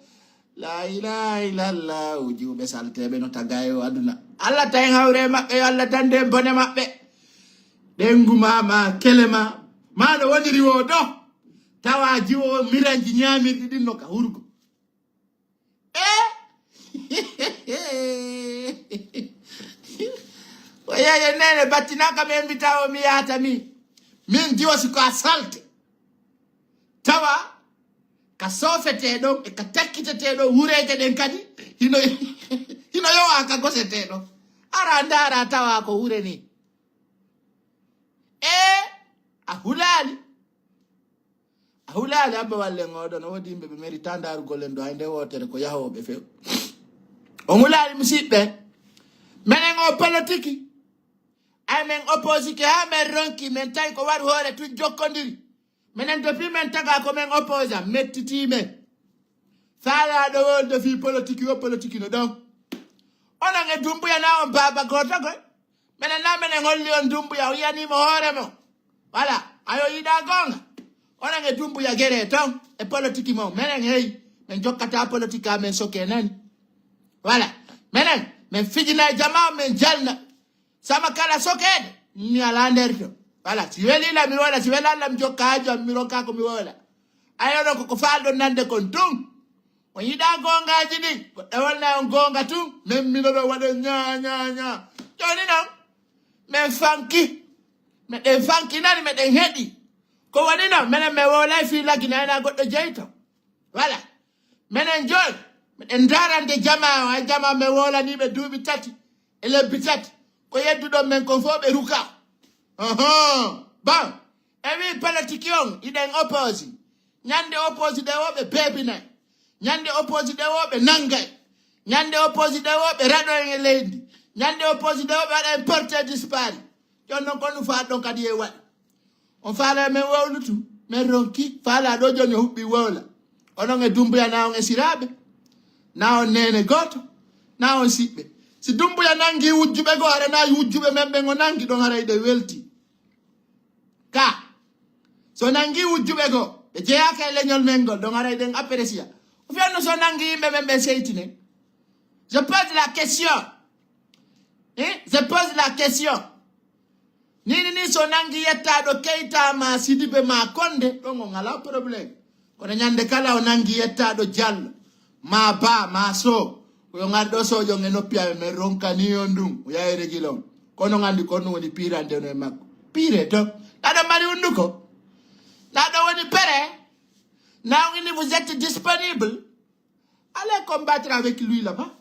la ilaha illallah o jiwɓe salteɓe no taga e o aduna. Allah tawi hawre e maɓɓe yo Allah dande en bone maɓɓe. Ɗengu ma ma kele ma ma no woniri wo ɗo. Tawa jiwo miranji ñamirɗi ɗin no ka hurgo. E o yeeye nene battinaka mi invita o mi yahata mi min jiwosi ko a salte. Tawa ka sofete ɗon e ka takkitete ɗon wureje ɗen kadi hino hino yowa ka gosete ɗon. Ara ndara tawa ko wure ni. E a hulali. A hulaali abba wallen oɗo no woodi yimɓe ɓe meri ta ndaarugol en ɗo hay nde wootere ko yahooɓe few. On hulaali musiɓɓe menen o politiki. Ay, men opposike haa men ronki, men tawi ko waɗi hoore tun jokkondiri. Menen depuis men taga ko men opposa, mettitii men. Faalaaɗo wonde fii politique yo politique no ɗon. Onon e Dumbuya na on baaba gooto koy. Menen na menen holli on Dumbuya, o yiyanii mo hoore mo. Voilà, ayo yiɗa goonga. Onon e Dumbuya gere ton, e politique mo. Menen hey, men jokkata politique amen soke nani. Voilà, menen, men fijina e jama, men jalna. Sama kala sokeede, mi alaa nder to. Voilà, si weli la mi wola, si wela la mi jokka haaju am, mi ronka ko mi wola. Ayo ɗo koko faalɗon nande kon tun. On yiɗa goongaaji ɗin, ko ɗawalna on goonga tun, men mino ɗo waɗa ñaa, ñaa, ñaa. Jooni non, men fanki. Meɗen fanki nani, meɗen heɗi. Ko woni non, menen me wolay fii lagina ena goɗɗo jeyto. Voilà. Menen jooni, meɗen ndarande jama o, ay jama men wolaniiɓe duuɓi tati e lebbi tati. Ko yedduɗon men kon fof ɓe ruka. Oho. Bon, e wi politique on, iɗen opposé. Ñande opposé ɗe o ɓe beebinay. Ñande opposé ɗe o ɓe nangay. Ñande opposé ɗe o ɓe raɗo en e leydi. Ñande opposé ɗe o ɓe waɗa en porté disparu. Jooni non ko ɗum faa ɗon kadi e waɗi. On faala men wowlutu, men ronki, faala ɗo jooni o huɓɓi wowla. Onon e Dumbuya na on esiraaɓe, na on neene gooto, na on siɓɓe. Si Dumbuya nangi wujjuɓe goo, haɗa na wujjuɓe men ɓen o nangi ɗon haray ɗe welti. Ka, so nangi wujjuɓe goo, ɓe jeyaaka e leñol men ngol, ɗon haray ɗen apprécia. O fiyatno so nangi yimɓe men ɓe seytine. Je pose la question. Hein? Je pose la question. Nini ni so nangi yettaɗo Keyta ma Sidibe ma Konde, ɗon on ala problème. Kono ñande kala o nangi yettaɗo Jallo, ma Ba, ma So, ko yo ngar ɗo sojo nge noppi amen, men ronkani on ɗum, o yahi régulon. Kono ngandi ko ɗum woni pirande no e makko. Pire to. Naɗo mari hunduko. Naɗo woni pere. Now ini vous êtes disponible. Allez combattre avec lui là-bas.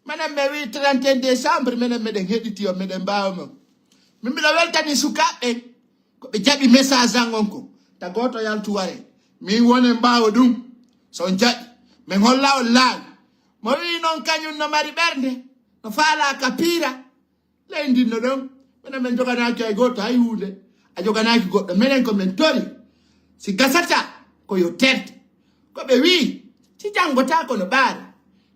Menen mi wi trente et un décembre, menen meɗen heɗiti on, meɗen mbaawa mo. Min mbiɗo weltani sukaaɓe ɓen, ko ɓe jaɓi message an on ko. Ta gooto yaltu ware. Min wone mbaawa ɗum. So on jaɓi, min holla on laawi. Mo wi noon kañum no mari ɓernde, no faala ka piira. Ley ndin no ɗon, minen min joganaaki hay gooto hay huunde, a joganaaki goɗɗo. Minen ko min tori, si gasata ko yo terte. Ko ɓe wii, si janngotaa ko no ɓaara.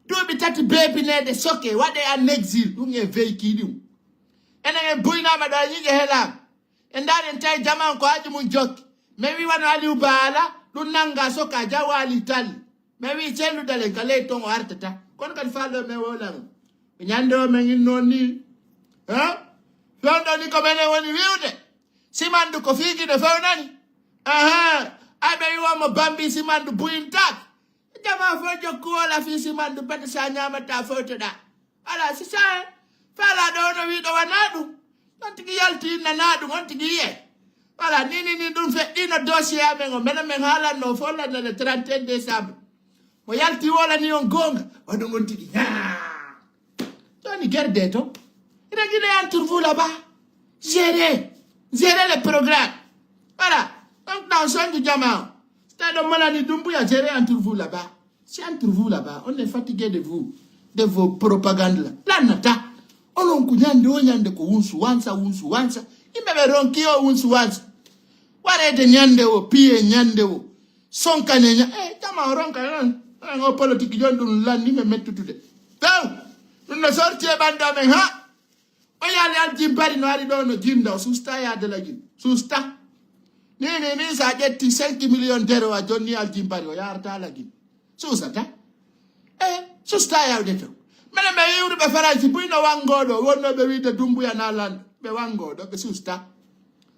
Duuɓi tati beebineede soke, waɗee en exil, ɗum en veykii ɗum. Enen en buynaama ɗo, en yiƴe helaama. En ndaari en tawi jamaa on ko haaju mum jokki. Min wii wano Aliw Baala, ɗum nanngaa sokaa jawaali talli. Min wii celluɗo len ka ley ton o artata. Kono kadi faalɗo men wowlano. Ɓe ñande o men innoon ni. Ha? Fewndo ni ko menen woni wiwde. Simandu ko fii Gine fewnani. Aha. Ay ɓe wiwo mo Bambi simandu buyintaake. Jamaa fof jokku wola fii simandu bete sa ñaamata fewtoɗaa. Ala si sa faalaaɗo ono wiiɗo wanaa ɗum. On tigi yalti innanaa ɗum, on tigi yiye. Voilà, ni, ni, ni ɗum feɗɗiino dossier amen o. Menen men haalanno fof lannde le trente et un décembre. Mo yalti wolani on goonga, waɗu on tigi. Ñaa. Jooni gerde to. Régulez entre vous là-bas. Gérez. Gérez le programme. Voilà. Donc, dans son du diamant. C'est-à-dire, Malani Dumbuya, gérez entre vous là-bas. C'est entre vous là-bas. On est fatigué de vous, de vos propagandes là. Lannata. Onon ko ñande o ñande ko wunsu wansa, wunsu wansa. Yimɓe ɓe ronki o wunsu wansa. Wareede ñande o, piye ñande o. Sonkane ña, eh, jama o ronka non. Onon o politique jon ɗum lanni me mettutude. Few. Ɗum no sorti e ɓandu amen ha. O yaali aljimbari no ari ɗo no jinda, o susta yaade lagin. Susta. Ni, ni, ni, sa ƴetti cinq millions d'euros a jonni aljimbari, o yarata lagin. Susata. E, susta yawde to. Mene ɓe yiwruɓe Faransi, buy no wangoɗo, wonno ɓe wiide Dumbuya na lanɗo. Ɓe wangoɗo, ɓe susta.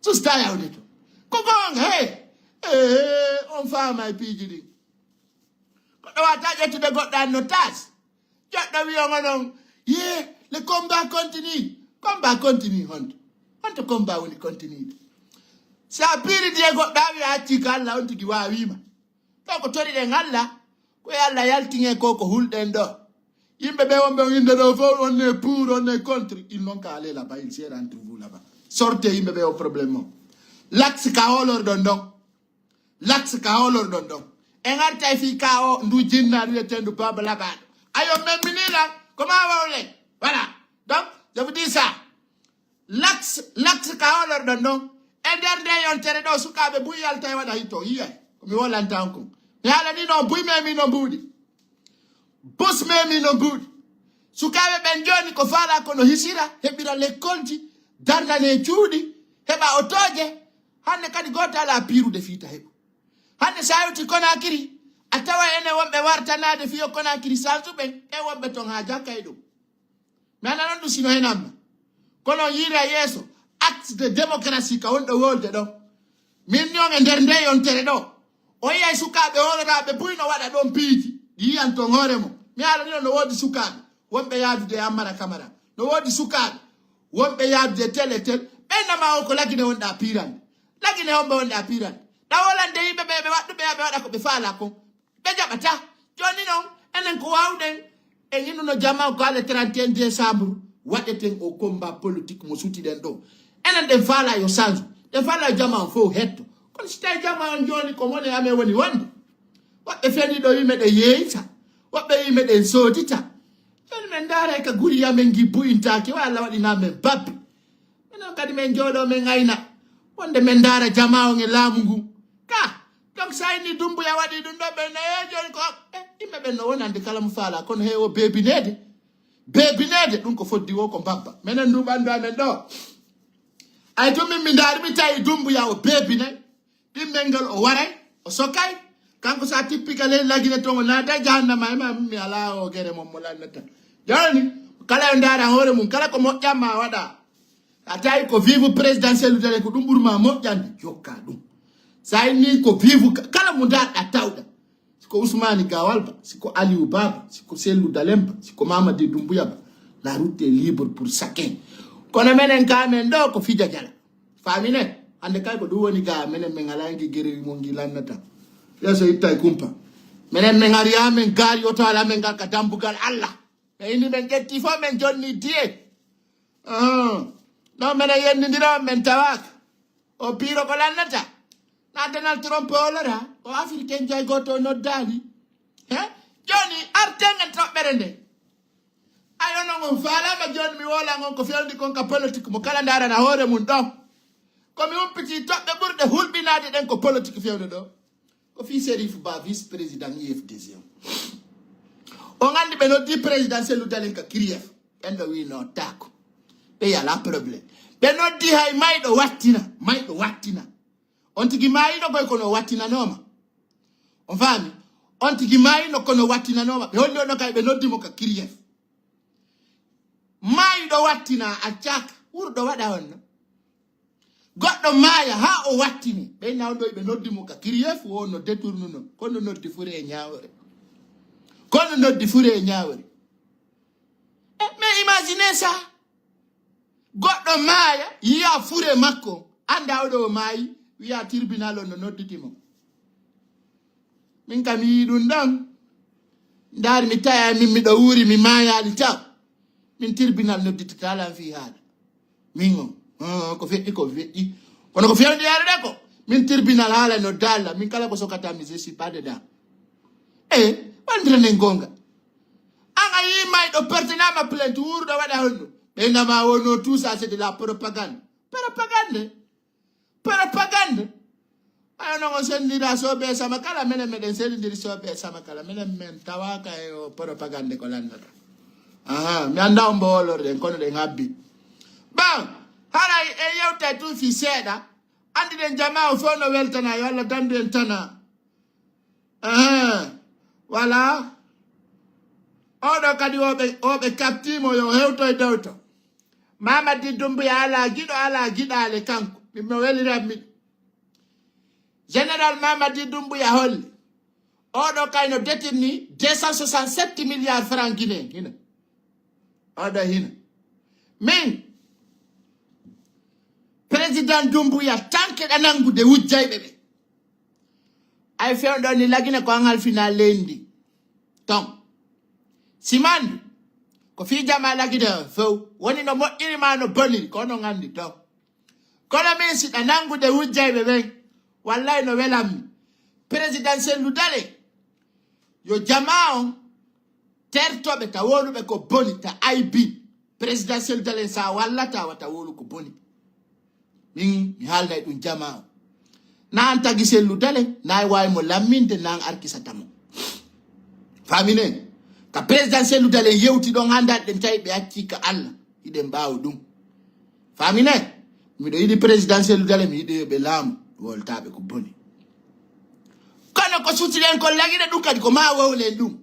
Susta yawde to. Ko goonga, he. E, on faama e piiji ɗin. Ko ɗo wata ƴettude goɗɗo an no tas. Joɗɗo wiyo ngo non, ye, le combat continue. Combat continue honto? Honto combat woni continue? Sa piiri diye goɗɗo a wiya acci ka Allah on tigi waawima. Ɗo ko toriɗen Allah, ko e Allah yaltine ko ko hulɗen ɗo. Yimɓe ɓe wonɓe on innde ɗo fof, on est pour, on est contre. Il non ka aller là-bas, il sera entre vous là-bas. Sortez yimɓe ɓe o problème o. Lax ka olor ɗon ɗon. Lax ka olor ɗon ɗon. En artay fii ka o ndu jinna wiyetendu Baba Labaɗo. Ayo men minila, ko ma wawle. Voilà. Donc, je vous dis ça. Laks, laks ka holorɗon ɗon. E nder nde yontere ɗo, sukaaɓe buy yalta e waɗa hito. Yiyay, ko mi wolanta on kon. Mi haalani non buy memi no mbuuɗi. Bus memi no mbuuɗi. Sukaaɓe ɓen jooni ko faalaa kono hisira, heɓira lekkolji, darnane cuuɗi, heɓa otooje. Hannde kadi gooto alaa piirude fiita heɓu. Hannde so a yewti Konakiri, a tawa enen wonɓe wartanaade fiyo Konakiri sansuɓe, e wonɓe ton haa jakka e ɗum. Mi ana non ɗum sino henamma. Kono on yiira yeeso, acte de démocratie ka wonɗo wolde ɗo. Min ni on e nder nde yontere ɗo. On yiyay sukaaɓe honoraaɓe buy no waɗa ɗon piiji. Ɗi yiyan ton hoore mo. Mi haala ni no woodi sukaaɓe wonɓe yaadude e Ammara Kamara. No woodi sukaaɓe wonɓe yaadude tel e tel. Ɓen nama on ko lagine wonɗa piirande. Lagine homɓe wonɗa piirande. Ɗa wolande yimɓe ɓe ɓe waɗɗuɓe ɓe waɗa ko ɓe faala kon. Ɓe jaɓata. Jooni non, enen ko waawɗen, en innuno jama ko le trente et un décembre, waɗeten o combat politique mo sutiɗen ɗo. Enen ɗen faala yo sanju, ɗen faala yo jama on fof hetto. Kono si tawi jama on jooni ko mone amen woni wonde, woɓɓe feni ɗo yimɓe ɗe yeeyta, woɓɓe yimɓe ɗen soodita. Jooni men ndaaray ka guri amen ngi buyintaake, wa Allah waɗina men babbi. Minen kadi men jooɗo men ayna wonde men ndaara jama on e laamu ngu. Ka, donc so a inni Dumbuya waɗi ɗum ɗo, ɓe no, e jooni ko, e, yimɓe ɓen no wonande kala mo faala, kono he o beebineede. Beebineede, ɗum ko foddi wo ko mbabba. Menen ndu ɓanndu amen ɗo. Ay to min mi ndaari, mi tawi Dumbuya o beebinay. Ɗimmel ngel o waray, o sokay. Kanko so a tippi ka ley lagine ton, o naata jahannama, e ma mi alaa o gere mon mo lannata. Jooni, kala yo ndaara hoore mum, kala ko moƴƴan ma waɗa. A tawi ko vive présidentiel dale ko ɗum ɓuri ma moƴƴande, jokka ɗum. Sa inni ko vive ka-, kala mo ndaarɗa tawɗa. Si ko Ousmane Gawal Ba, si ko Aliou Baba, si ko Cellou Dalein Ba, si ko Mamadi Doumbouya Ba, la route est libre pour chacun. Kono menen ka men ɗo ko fija jala. Famine, hande kay ko ɗum woni ga menen men ala ngi gere mo ngi lannata. Yeso ittay kumpa. Menen men ari amen gaari oto ala men ngal ka dambugal Allah. Men ini men ƴetti fof men jonni diye. Ah. No menen yennindira on men tawaka. O piiro ko lannata. Na Donald Trump o lora. O Africain jay goto o noddaali. He? Jooni arten en toɓɓere nde. Ayo non on faalama jooni mi wolan on ko fewndi kon ka politique mo kala ndarana hoore mum ɗo. Ko mi humpiti toɓɓe ɓurɗe hulɓinaade ɗen ko politique fewndo ɗo. Ko fii Serif Ba, vice président U F D C on. On anndi ɓe noddi président Cellou Dalein ka Kirief. Ɓen ɗo wi no taako. Ɓe yala problème. Ɓe noddi hay mayɗo wattina, mayɗo wattina. On tigi maayiɗo koy kono wattinanooma. On faami? On tigi maayino kono wattinanooma. Ɓe holli on ɗo kay ɓe noddi mo ka Kirief. Maayɗo wattina a accaka. Wurɗo waɗa honno? Goɗɗo maaya haa o wattini. Ɓe nawɗo ɓe noddi mo ka Kirief wo no détournuno. Kono noddi fure e ñaawore. Kono noddi fure e ñaawore. E, mais imaginez ça. Goɗɗo maaya, yiya fure makko. Annda oɗo o maayi, wiya tribunal on no nodditi mo. Min kam mi yii ɗum ɗon. Ndaari mi taya min miɗo wuuri mi maayaali taw. Min tribunal nodditata lan fii haala. Min on. Ah, ko feƴƴi, ko feƴƴi. Kono ko fewndi yaade ko. Min tribunal haala no dalla. Min kala ko sokata mi je suis pas dedans. E, ɓanndiranen goonga. An a yii mayɗo pertanaama plainte wuuruɗo waɗa honno? Ɓe nama wonno tout ça c'est de la propagande. Propagande. Propagande. Ayo non o senndira soɓe sama kala, menen meɗen senndiri soɓe sama kala. Menen men tawaka e o propagande ko lannata. Aha, mi annda on mbo wolorɗen, kono ɗen habbi. Bon, haray e yewtay tun fii seeɗa. Anndi ɗen jama o fof no weltana, yo Allah dandu en tana. Aha, voilà. Oɗo kadi oɓe, oɓe kaftimo yo hewto e dewto. Mamadi Doumbouya ala giɗo, ala giɗaale kanko. Mi mo weliranmi. Général Mamadi Doumbouya holli. Oɗo kay no détenir deux cent soixante-sept milliards francs guinéens. Hina. Oɗo hina. Min, président Doumbouya, tanke ɗa nanngude wujjayɓe ɓe. Ay fewndo ni lagine ko an halfina leydi. Ton. Simandu. Ko fii jama lagine few. Woni no moƴƴiri ma no boniri. Ko onon anndi ton. Kono min siɗa nanngude wujjayɓe ɓen. Wallay no welammi. Président Cellou Dalein. Yo jama on tertoɓe ta woluɓe ko boni ta aybi. Président Cellou Dalein, sa wallata wata wowlu ko boni. Min mi haalday ɗum jamaa o. Na an tagi Cellou Dalein, na e waawi mo lamminde, na an arkisata mo. Famine, ka président Cellou Dalein yewti ɗon hannde, aɗen tawi ɓe acci ka Allah. Hiɗen ɓaawo ɗum. Famine, miɗo yiɗi président Cellou Dalein, mi yiɗi yoɓe laamu, woltaɓe ko boni. Kono ko sutiɗen ko lagine ɗum kadi ko ma wowlen ɗum.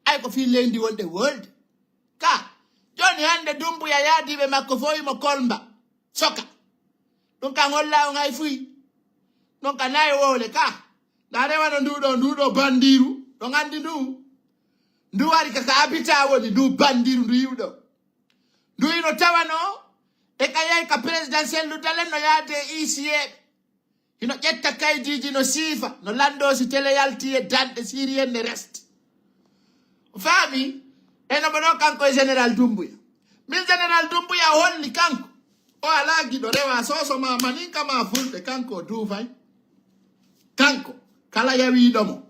Ay ko fii leydi wonde wolde. Ka, jooni hannde Dumbuya yaadiiɓe makko fof imo kolmba, soka. Ɗum kan holla on hay fuy. Ɗum ka nayi wowle ka. Nda rewano ndu ɗo, ndu ɗo bandiru. Ɗo nganndi ndu. Ndu wari ka, ka abita woni, ndu bandiru, ndu yiwɗo. Ndu ino tawano, e ka yahi ka président Cellou Dalein no yaade e huissier. Hino ƴetta kaydiiji, no siifa, no lanndoo si tele yalti e danɗe siriyenne reste. O faami? Eno mbono kanko e général Dumbuya. Min général Dumbuya holli kanko. O alaa giɗo rewa soso ma maninka ma fulɓe, kanko o duufay. Kanko, kala yawiiɗo mo.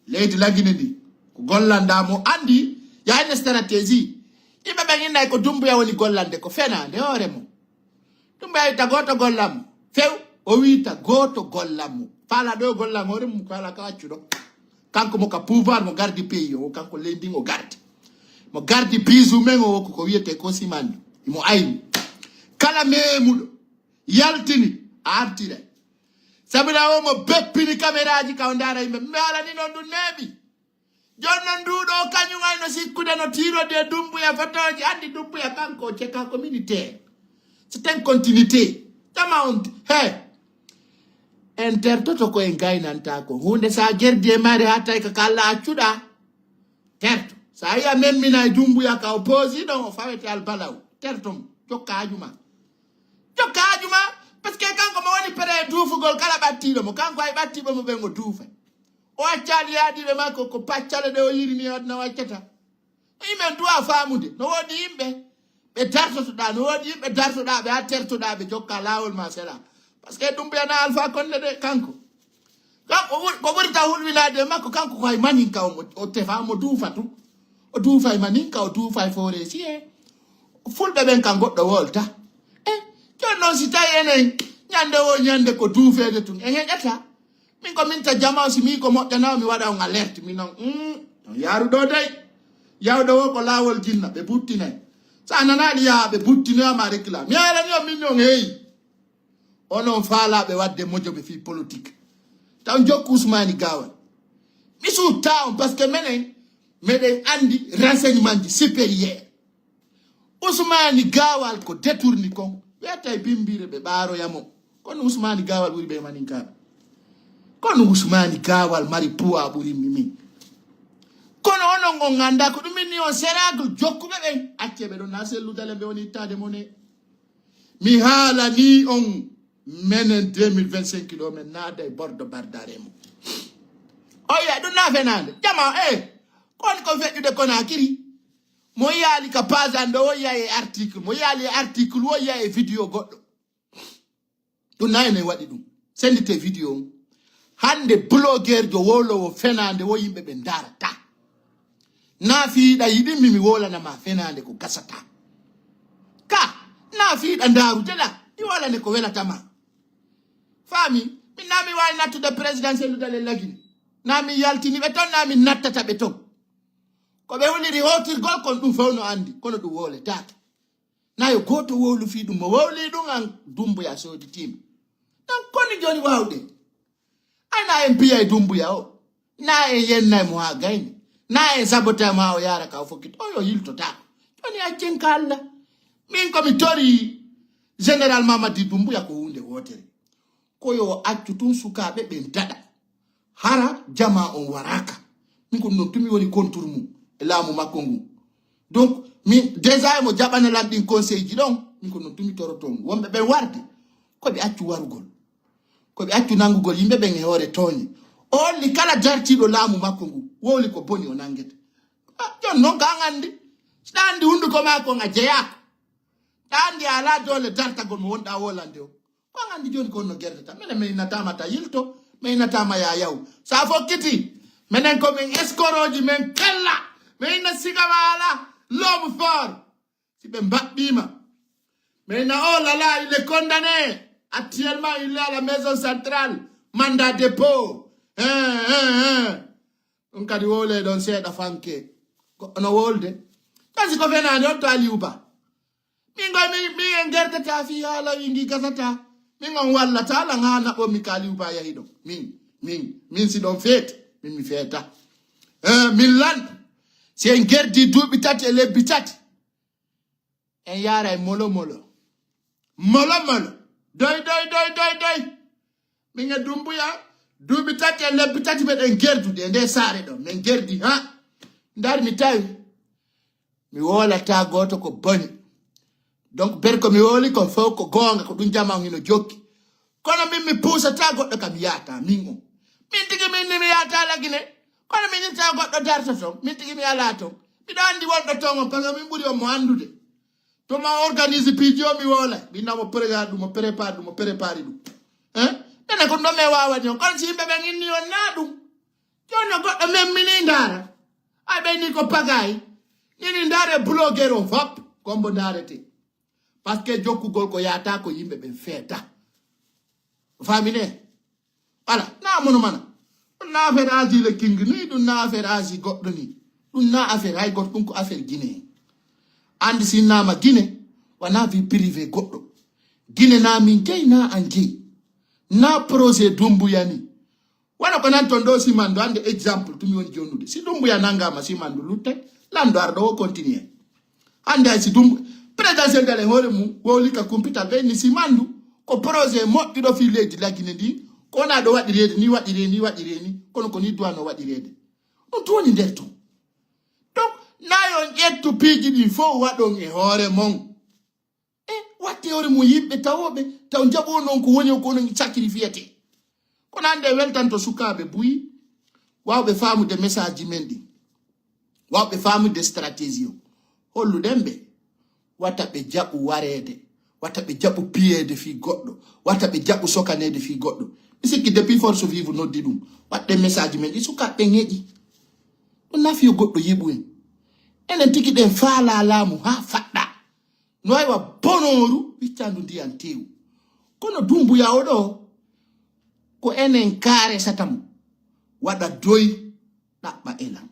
Leydi lagine ndi, ko gollanda mo anndi, yahayno stratégie. Yimɓe ɓen innay ko Dumbuya woni gollande, ko fenaande hoore mum. Ɗum ɓe witta gooto gollan mo. Few, o witta gooto gollan mo. Faala ɗo gollan hoore mum, ko ala ka accu ɗo. Kanko mo ka pouvoir, mo gardi pays o, kanko leydi o gardi. Mo gardi bisu men o, ko, ko wiyete ko simandu. Imo ayni. Kala memuɗo, yaltini, a artiray. Sabila o mo beppini kameraaji ka o ndaara yimɓe. Mi haalani noon ɗum neeɓi. Jooni noon nduɗo kañum ay no sikkude no tiirodi e Dumbuya fotooji, anndi Dumbuya kanko o ceka ko militaire. C'est une continuité. Tama on, he. En tertoto ko en gaynanta ko. Huunde sa gerdi e mare haa tawi ka kala accuɗa. Terto. Sa yiya memmina e Dumbuya ka o poosi ɗon o fawete albalaw. Terto mo. Jokka haaju ma. Jokka haaju ma. Parce que kanko mo woni prêt e duufugol kala ɓattiiɗo mo. Kanko ay ɓattiiɓe mo ɓen o duufay. O accaali yaadiiɓe makko ko paccale ɗe o yirini e aduna o accata. Yimɓe duwa faamude. No woodi yimɓe ɓe dartotoɗaa, no woodi yimɓe dartoɗaa ɓe haa tertoɗaa ɓe jokka laawol ma sela. Parce que ɗum ɓe na Alpha Condé de kanko. Kanko ɓuri, ko ɓuri taw hulɓinaade e makko kanko ko hay maninka o, o tefa mo duufa tu. O duufa e maninka, o duufa e foresi e. Fulɓe ɓen kan goɗɗo wolta. E, jooni noon si tawi enen ñande o ñande ko duufeede tun, en heƴata. Min ko min ta jama o, si mi ko moƴƴanaa, mi waɗa on alerte. Min noon, mm, on yaaru ɗo dey. Yawɗo o ko laawol jinna, ɓe buttinay. Sa nanaali yaha, ɓe buttinoya ma réclame. Mi haalani on min noon, hey. Onon faalaaɓe waɗde mojoɓe fii politique. Taw jokku Usmaani Gaawal. Mi suutta on, parce que menen, meɗen anndi renseignement ji supérieur. Usmaani Gaawal ko détourni kon. Wiyata e bimbiire ɓe ɓaaroya mo. Kono Usmaani Gaawal ɓuri ɓe maninkaaɓe. Kono Usmaani Gaawal mari poids ɓuri mi min. Kono onon on anndaa ko ɗum inni on seragle jokkuɓe ɓen. Accee ɓe ɗon na Cellou Dalein ɓe woni ittaade mo ne. Mi haalanii on menen deux mille vingt-cinq ɗo men naada e bordo bardare mo. O yiya ɗum na fenaande. Jama, eh, ko woni ko feƴƴude Conakry? Mo yaali ka page an ɗo, o yiya e article. Mo yaali e article, o yiya e vidéo goɗɗo. Ɗum na enen waɗi ɗum. Sendite vidéo on. Hannde blogueur jo wowlowo fenaande wo yimɓe ɓe ndaarata. Na fiiɗa yiɗimmi mi wolana ma fenaande ko gasata. Ka, na fiiɗa ndaarude la, mi wolane ko welata ma. Faami, min na mi waawi nattude président Cellou Dalein lagine. Na min yaltini ɓe ton, na min nattata ɓe ton. Ko ɓe huliri hootirgol kon ɗum fof no anndi, kono ɗum wowletaake. Na yo gooto wowlu fii ɗum, mo wowli ɗum an Dumbuya sooditiima. Ɗan koni jooni waawde. Ay na en piya e Dumbuya o. Na en yenna e mo haa gayni. Na en sabota e mo haa o yaara ka o fokkita. O yo yiltotaako. Jooni accen ka Alla. Min ko mi tori Général Mamadi Dumbuya ko huunde wootere. Ko yo o accu tun sukaaɓe ɓen daɗa. Hara jama on waraaka. Min ko non tumi woni contre mum e laamu makko ngun. Donc, min déjà emo jaɓana lan ɗin conseil ji ɗon, min ko non tumi toroto mo. Wonɓe ɓen warde, ko ɓe accu warugol. Ko ɓe accu nangugol yimɓe ɓen e hoore tooñe. O holli kala dartiiɗo laamu makko ngu, wowli ko boni o nangete. Ah, jon non ka an anndi. Si ɗa anndi hunduko maa kon a jeyaaka. Ɗa anndi a alaa doole dartagol mo wonɗa wolande o. Ko an anndi jooni ko honno gerdata. Minen min innataama ta yilto, min innataama ya yaw. Sa fokkiti, minen ko min eskorooji, min kella. Min inna siga ma alaa, loomu foor. ɓe mbaɓɓiima. Mais na o lala, il est condamné. Actuellement, il est à la maison centrale. Mandat dépôt. Hein, hein, hein. Ɗum kadi wowle ɗon seeɗa fanke. Ko ono wolde. Kasi ko fenaande on to Aliou Ba. Min ko min, min en gerdata fii haala wi ngi gasata. Min on wallata lan haa naɓo mi ka Aliou Ba yahi ɗon. Min, min, min si ɗon feete, min mi feeta. Eh, min lan, si en gerdi duuɓi tati e lebbi tati, en yaara e molo molo. Molo molo. Doy, doy, doy, doy, doy. Min e Dumbuya, duuɓi tati e lebbi tati meɗen gerdude e nde saare ɗon. Min gerdi, ha? Ndar mi tawi. Mi wowlata gooto ko boni. Donc, ber ko mi wowli kon fof ko goonga, ko ɗum jama on hino jokki. Kono min mi puusata goɗɗo kam yaata, min on. Min tigi min ni mi yaata la Guinée. Kono min yinta goɗɗo darta ton. Min tigi mi ala ton. Miɗo anndi wonɗo ton on, parce que min ɓuri on mo anndude. To ma organise piiji o mi wowlay. Mi namo préga ɗum, o prépare ɗum, o prépare ɗum. Hein? Ene ko ɗum mi wawani on. Kono si yimɓe ɓen inni on na ɗum. Jooni no goɗɗo men mini ndaara. Ay ɓe ni ko pagaay. Nini ndaare blogueur o fop. Kombo ndaarete. Parce que jokkugol ko yaata ko yimɓe ɓen feeta. Famine. Voilà, na mono mana. Ɗum na affaire aji le king ni, ɗum na affaire aji goɗɗo ni. Ɗum na affaire hay goɗɗo, ɗum ko affaire Guinée. Andi sinnama Guinée, wana vie privée goɗɗo. Guinée na min jeyi na an jeyi. Na projet Dumbuya ni. Wala ko nan ton ɗo Simandu, ande exemple, tumi woni jonnude. Si Dumbuya nangama Simandu lutte, lando arɗo o continue. Hannde hay si ɗum présidentiel ngal e hoore mum wowli ka kumpital ɓe ni Simandu ko projet moƴƴuɗo fii leydi la Guinée ndi, ko wona ɗo waɗireede ni, waɗiree ni, waɗiree ni, kono ko ni duwano waɗireede. Ɗum tun woni nder ton. Donc, na yo on ƴettu piiji ɗi fof waɗon e hoore mon. E watte hoore mum yimɓe tawooɓe, taw njaɓo non ko woni ko onon sacrifiete. Kono hannde weltanto sukaaɓe buy, wawɓe faamude message men ɗi. Wawɓe faamude stratégie o. Holluɗen ɓe. Wata ɓe jaɓu wareede. Wata ɓe jaɓu piyeede fii goɗɗo. Wata ɓe jaɓu sokaneede fii goɗɗo. Mi sikki depuis Force Vive noddi ɗum. Waɗde message men ɗi sukaaɓe ɓen heƴi. Ɗum nafi yo goɗɗo yiɓu en. Enen tigi ɗen faala laamu haa faɗɗa. No aywa bonooru wiccandu ndiyan teewu. Kono Dumbuya o ɗo, ko enen kaare satamu. Waɗa doy ɗaɓɓa elan.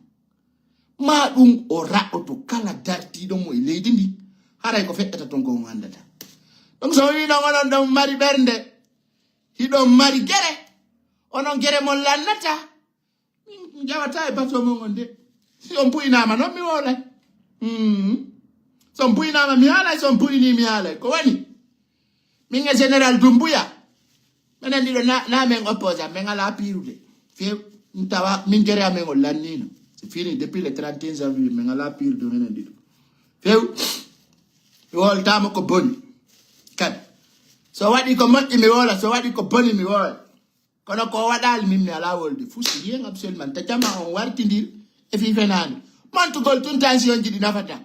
Ma ɗum o raɗoto kala dartiiɗo mo e leydi ndi. Haray ko feƴƴata ton ko on anndata. Donc so wii non onon ɗon mari ɓernde, hiɗon mari gere, onon gere mon lannata, min mi jawata e bato mon on de. Si on puynaama non mi wowlay. Hmm. So on puynaama mi haalay, so on puynii mi haalay. Ko woni? Min e Général Dumbuya. Menen ɗiɗo na, na men opposant, men alaa piirude. Few, tawa min gere amen on lanniino. C'est fini, depuis le trente et un janvier, men alaa piirude menen ɗiɗo. Few, mi wowlataama ko boni. Kadi. So waɗi ko moƴƴi mi wowla, so waɗi ko boni mi wowla. Kono ko waɗaali min mi alaa wolde. Fuu si rien absolument. Ta jama on wartindir e fii fenaande. Montugol tun tension ji ɗi nafata.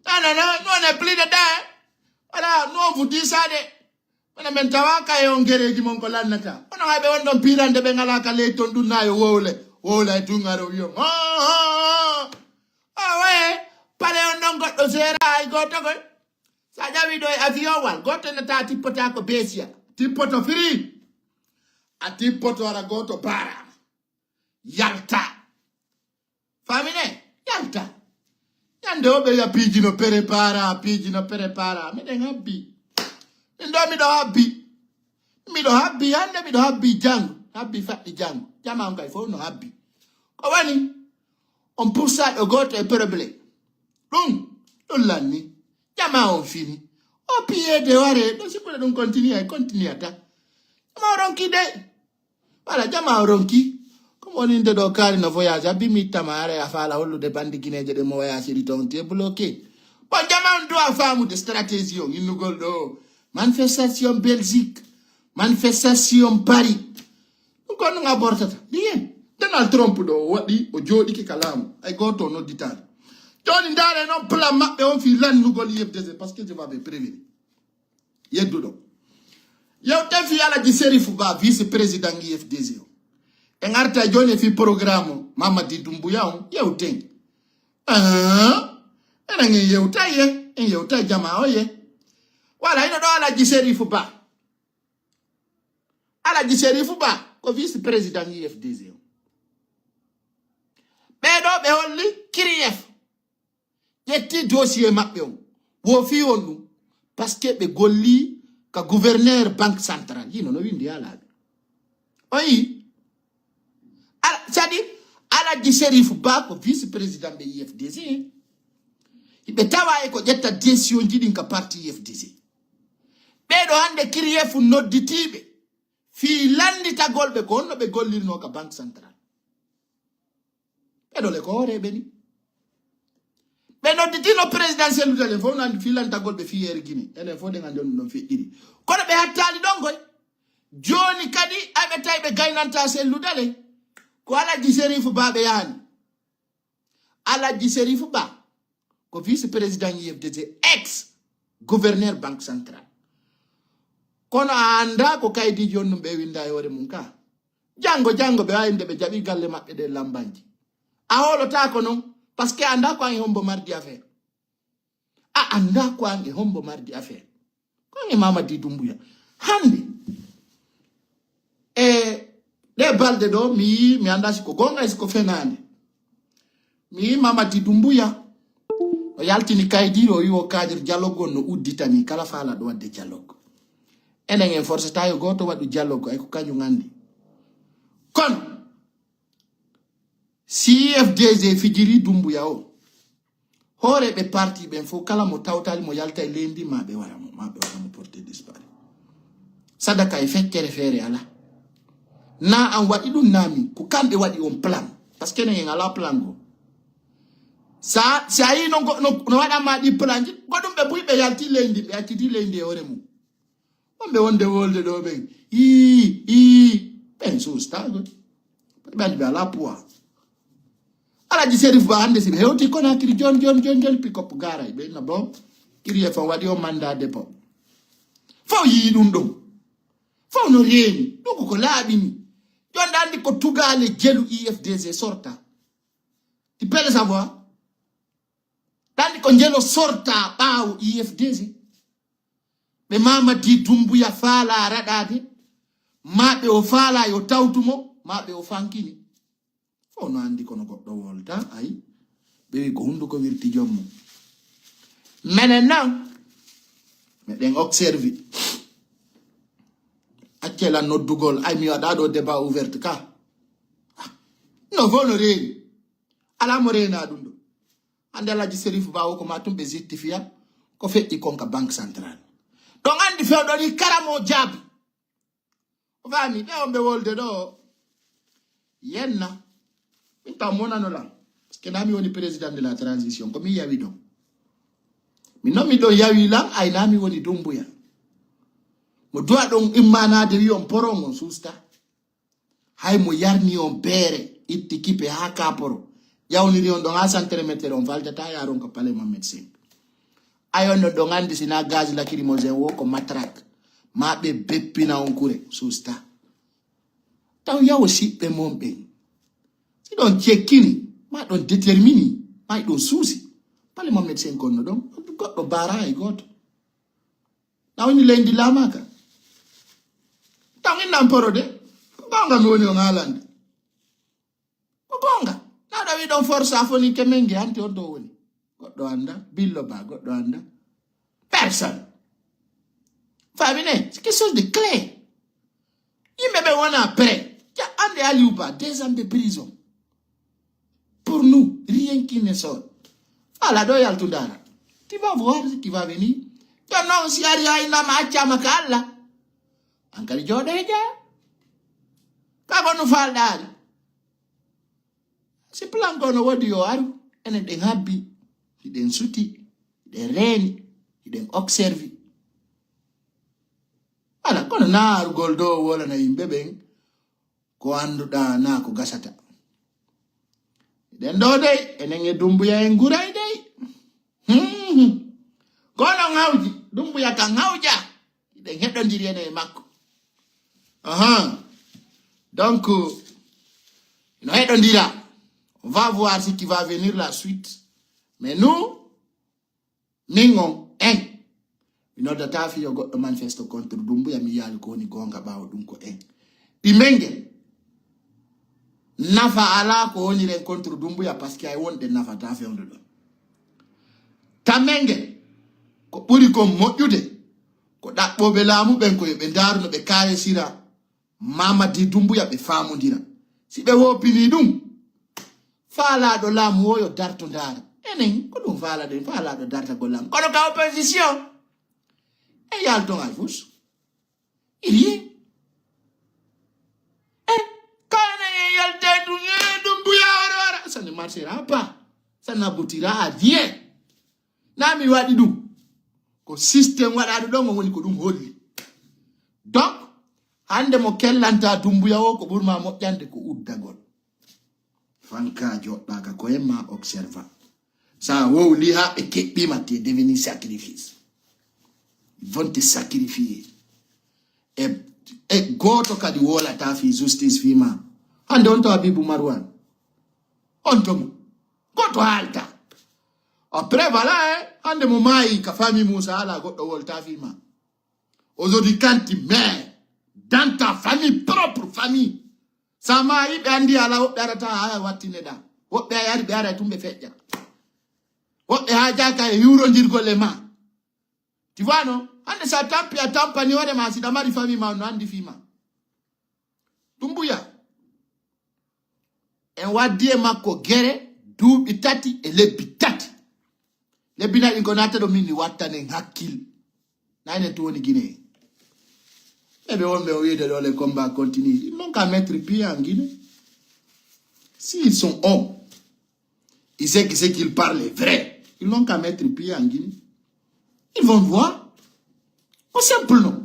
Non, non, non, nous on est plus dedans, hein. Voilà, nous on vous dit ça de. Kono men tawa kay on gereeji mon ko lannata. Kono hay ɓe won ɗon piirande ɓe ngalaa ka ley ton ɗum na yo wowle. Wowla e dungaro wiyo. Oh, oh, oh. Ah ouais. Pale on ɗon goɗɗo seera hay gooto koy. Sa ƴawi ɗo e avion wal, gooto nata tippota ko beesiya. Tippoto firi. A tippoto ara gooto baaraama. Yalta. Famine, yalta. Ñande o ɓe wiya piiji no prépara, piiji no prépara. Miɗen habbi. Min ɗo miɗo habbi. Miɗo habbi hannde, miɗo habbi janngo. Habbi faɗɗi janngo. Jama on kay fof no habbi. Ko woni? On pusaɗo gooto e problème. Ɗum, ɗum lanni. Jama on fini. O piyeede ware, ɗo sikkude ɗum continue, ay continue ata. Jama o ronki de. Wala jama o ronki. Comme woni nde ɗo kaari no voyage, abbi mi ittama are a faala hollude bandi gineeje ɗe mo voyage iri ton, tu es bloqué. Bon, jama on doit faamude stratégie on innugol ɗo. Manifestation Belgique, manifestation Paris. Ɗum ko non a bortata. Rien. Donald Trump ɗo o waɗi, o jooɗike ka laamu. Ay gooto o nodditaani. Jooni ndaare noon plan maɓɓe on fii lannugol I F D C, parce que je vais prévenir. Yedduɗo. Yewten fii Alaji Serif Ba, vice président I F D C o. En arta jooni e fii programme o, Mamadi Doumbouya on, yewten. Ah, enen en yewtay e. En yewta jama o ye. Wala ino ɗo Alaji Serifu Ba. Alaji Serifu Ba ko vice président U F D G o. Ɓeɗo ɓe holli Kiriyef ƴetti dossier maɓɓe on, wo fi on ɗum, parce que ɓe golli ka gouverneur banque centrale. Hino no windi ha laaɓi. On yi? Ala sadi Alaji Serifu Ba ko vice président ɓe U F D G. Ɓe tawa e ko ƴetta décision ji ɗin ka parti U F D G. Ɓeɗo hande Kiriyef nodditiɓe fi landitagol ɓe ko honno ɓe gollirno ka banque centrale. Ɓeɗo le ko hooreɓe ni. Ɓe nodditino président Cellou Dalein fof no andi fi lantagol ɓe fi yeere Guinée. Enen fof ɗen andi on ɗon feƴƴiri. Kono ɓe hattali ɗon koy. Joni kadi aɓe tawi ɓe gaynanta Cellou Dalein. Ko Alaji Serifu Ba ɓe yahani. Alaji Serifu Ba ko vice président U F D G, ex gouverneur banque centrale. Kono a anda ko kaydiji on ɗum ɓe winda e hoore mum ka. Jango, jango ɓe wawi nde ɓe jaɓi galle maɓɓe ɗe lambanji. A holotako non, parce que a anda ko an e hombo mardi affaire. A anda ko an e hombo mardi affaire. Ko an e Mamadi Doumbouya. Hande, e ɗe balɗe ɗo, mi yi, mi anda si ko gonga e si ko fenande. Mi yi Mamadi Doumbouya. O yaltini kaydiiro, o yi o kadir dialogue on no udditani, kala fala ɗo wadde dialogue. Enen en forceta yo goto waɗu dialogue, ay ko kañum andi. Kono, si U F D G fijiri Doumbouya o, hooreɓe parti ɓen fof kala mo tawtali mo yalta e leydi ma ɓe wara mo, ma ɓe wara mo porté disparu. Sadaka e feccere feere ala. Na an waɗi ɗum na min, ko kamɓe waɗi on plan. Parce que enen en ala plan go. Sa, si a yi no, go- no, no waɗanma ɗi plan ji, goɗɗum ɓe buy ɓe yalti leydi, ɓe acciti leydi e hoore mum. Wonɓe wonde wolde ɗo ɓen. Ii, ii, ɓen sustago. Ɓe andi ɓe ala poids. Alaji Serif Ba hande si ɓe hewti Conakry jon, jon, jon, jon, pick up garay. Ɓe na bon. Kiriye fa waɗi o mandat dépôt. Fow yi ɗum ɗum. Fow no reeni. Ɗum ko laaɓi ni. Jon ɗa andi ko tugale jelu U F D G sorta. Tu peux le savoir? Ɗa andi ko jelo sorta ɓaawo U F D G. Ɓe Mamadi Doumbouya faala raɗade, ma ɓe o faala yo tawtu mo, ma ɓe o fankini. Fow no andi kono goɗɗo wolta, ay. Ɓe wi ko hunduko wirti joom mum. Menen nan, meɗen observi. Accela noddugol, ay mi waɗa ɗo débat ouverte ka. Ah, no fow no reeni. Ala mo reena ɗum ɗo. Hande Alaji Serif Ba o ko ma tum ɓe justifiya ko feƴƴi kon ka Banque Centrale. Ɗon andi fewɗo ni karamo jaabi. O faami ɓe on ɓe wolde ɗo. Yenna. Min taw monano lan. Parce que na mi woni président de la transition. Ko mi yawi ɗon. Min non mi ɗon yawi lan ay na mi woni Doumbouya. Mo duwa ɗon immanade wi on poron on susta. Hay mo yarni on beere, itti kipe haa kaporo, ƴawniri on ɗon haa centre météo, on faltata yaron ko palais Mohamed cinq. Ay on ɗon ɗon anndi si na gaz lacrymogène wo ko matraque, ma ɓe beppina on kure, susta. Taw yawo siɓɓe mon ɓen. Si ɗon cekkini, ma ɗon détermini, ma ɗon suusi. Palais Mohamed cinq on no ɗon, goɗɗo bara hay gooto. Na woni leydi laamaaka. Taw min nan porode. Ko goonga mi woni on haalande. Ko goonga. Na ɗo wi ɗon force a foni ke men nge hanti on ɗo woni. Goɗɗo anda. Billo ba goɗɗo anda. Personne. Famine, c'est quelque chose de clé. Yimɓe ɓe wona prêt. Ja ande Aliou Ba, deux ans de prison. Pour nous, rien qui ne sort. Voilà, ɗo yaltu ndara. Tu vas voir ce qui va venir. Jon non, si ari ay nama accama ka Allah. An kadi jooɗo e jaa. Ka ko no falɗaari. Si plan ko no woodi yo aru. Enen ɗen habbi. Hiɗen suti. Hiɗen reeni. Hiɗen observi. Voilà, kono na arugol ɗo wolana yimɓe ɓen. Ko annduɗaa na ko gasata. Ɗen ɗo dey, enen e Dumbuya en guray dey. Hmm. Kono ŋawji, Dumbuya kan ŋawja. Ɗen heɗondiri enen e makko. Ahan. Donc, no heɗondira. On va voir ce qui va venir la suite. Mais nous, Min on en. Mi noddata fiyo goɗɗo manifesto contre Dumbuya, mi yaali ko woni goonga ɓaawo ɗum ko en. Ɗi menge. Nafa alaa ko woni ren contre Dumbuya, parce que ay wonde nafata fewndo ɗon. Ta menge, ko ɓuri kon moƴƴude, ko ɗaɓɓooɓe laamu ɓen ko yo ɓe ndaaru no ɓe kaaresira Mamadi Dumbuya, ɓe faamondira. Si ɓe woopinii ɗum, faalaaɗo laamu o yo darto ndaara. Enen, ko ɗum faalaɗen, faalaaɗo dartagol laamu. Kono ka opposition, e yalton ay fus. Iri. E, ka enen e yalte ɗum, e, Dumbuya ora, ora. Ça ne marchera pas. Ça n'aboutira à rien. Na mi waɗi ɗum. Ko système waɗaaɗo ɗon, on woni ko ɗum holli. Donc, hannde mo kellanta Dumbuya o, ko ɓurma moƴƴande ko uddagol. Fanka joɗɗaka ko en ma observa. Sa wowli ha ɓe keɓɓima, te devenu sacrifice. Ils vont te sacrifier. E, e gooto kadi wolata fi justice fi ma. Hannde on to Habibu Marwan. On to mo. Gooto haalta. Après, voilà, hein. Hannde mo maayi ka famille Moussa, ala goɗɗo wolta fi ma. Aujourd'hui, quand tu meurs dans ta famille, propre famille, sa maayi ɓe anndi ala, woɓɓe arata ha wattineɗa. Woɓɓe ay ari ɓe ara tun ɓe feƴƴa. Woɓɓe ha jaka e yurondirgol e ma. Tu vois, non? Hannde sa tampi a tampani hoore ma, siɗa mari famille ma no anndi fi ma. Dumbuya. En waddi e makko gere duuɓi tati e lebbi tati. Lebbi nayi ɗin ko natta ɗo min ni wattanen hakkil. Nayi nen tun woni Guinée. E ɓe wonɓe o wiide ɗo les combats continuent. Ils n'ont qu'à mettre pied en Guinée. S'ils sont hommes, ils savent que ce qu'ils parlent est vrai. Ils n'ont qu'à mettre pied en Guinée. Ils vont voir. Ko simple non.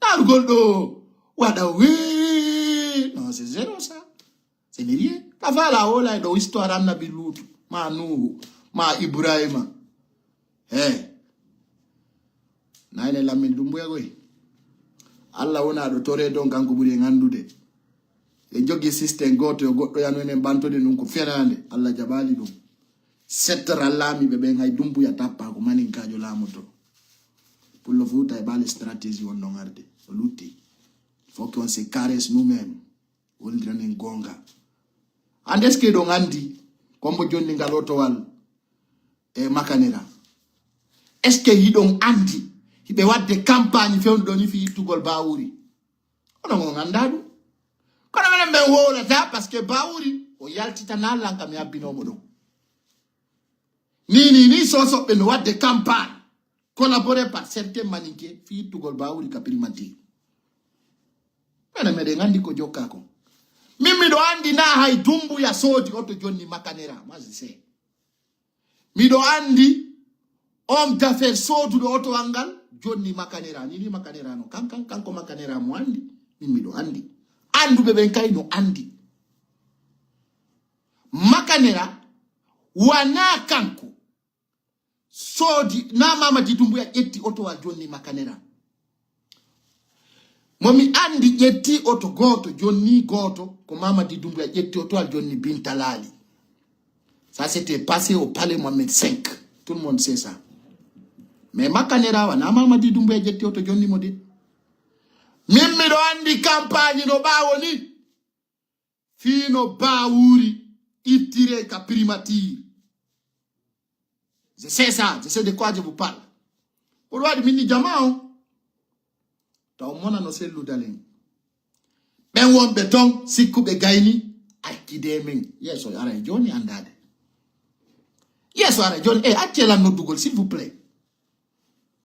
Naarugol ɗo waɗa wee. Non, c'est zéro ça. C'est rien. Ka fala wola e ɗo histoire annabi Luutu, ma Nuhu, ma Ibrahima. Hey. Nayne lammin Dumbuya goy. Allah wona ɗo tore don kanko ɓuri en anndude. E jogi système gooto yo goɗɗo yanu enen ɓantode ɗum ko fenaande. Allah jaɓaali ɗum. Settoral laamiiɓe ɓen hay Dumbuya tappa ko maninkaajo laamoto. Pullo Fuuta e ɓaale stratégie on ɗon arde. O lutti. Faut qu'on se caresse nous-mêmes. Wondiranen goonga. Hannde est-ce que hiɗon anndi kombo jonni ngal otowal e Makanera? Est-ce que hiɗon anndi hiɓe waɗde campagne fewndo ɗo ni fi ittugol Bawuri? Onon on anndaa ɗum. Kono minen min wowlata parce que Bawuri o yaltitana lan kam yabbinoomo ɗon. Ni, ni, ni, Sosoɓe no waɗde campagne collaboré par certains Maninké fi ittugol Bawuri ka primature. Minen meɗen anndi ko jokka kon. Min miɗo anndi na hay Dumbuya soodi oto jonni Makanera. Moi, je sais. Miɗo anndi homme d'affaires sooduɗo otowal ngal jonni Makanera. Ni, ni Makanera no. Kan, kan, kanko Makanera mo anndi. Min miɗo anndi. Annduɓe ɓen kay no anndi. Makanera wana kanko soodi, na Mamadi Dumbuya ƴetti otowal jonni Makanera. Mo mi anndi ƴetti oto gooto, jonni gooto, ko Mamadi Dumbuya ƴetti otowal jonni Binta Laali. Ça, c'était passé au palais Mohamed cinq. Tout le monde sait ça. Mais Makanera wana Mamadi Dumbuya ƴetti oto jonni mo de. Min miɗo anndi campagne no ɓaawo ni. Fino Bawuri ittire ka primature. Je sais ça, je sais de quoi je vous parle. Pour waɗi min ni jama on. Taw mona no sellu dalen. Ɓen wonɓe ton sikkuɓe gayni accide men. Yeeso ara e joni anndade. Yeeso ara e joni. Eh, acce lan noddugol, s'il vous plaît.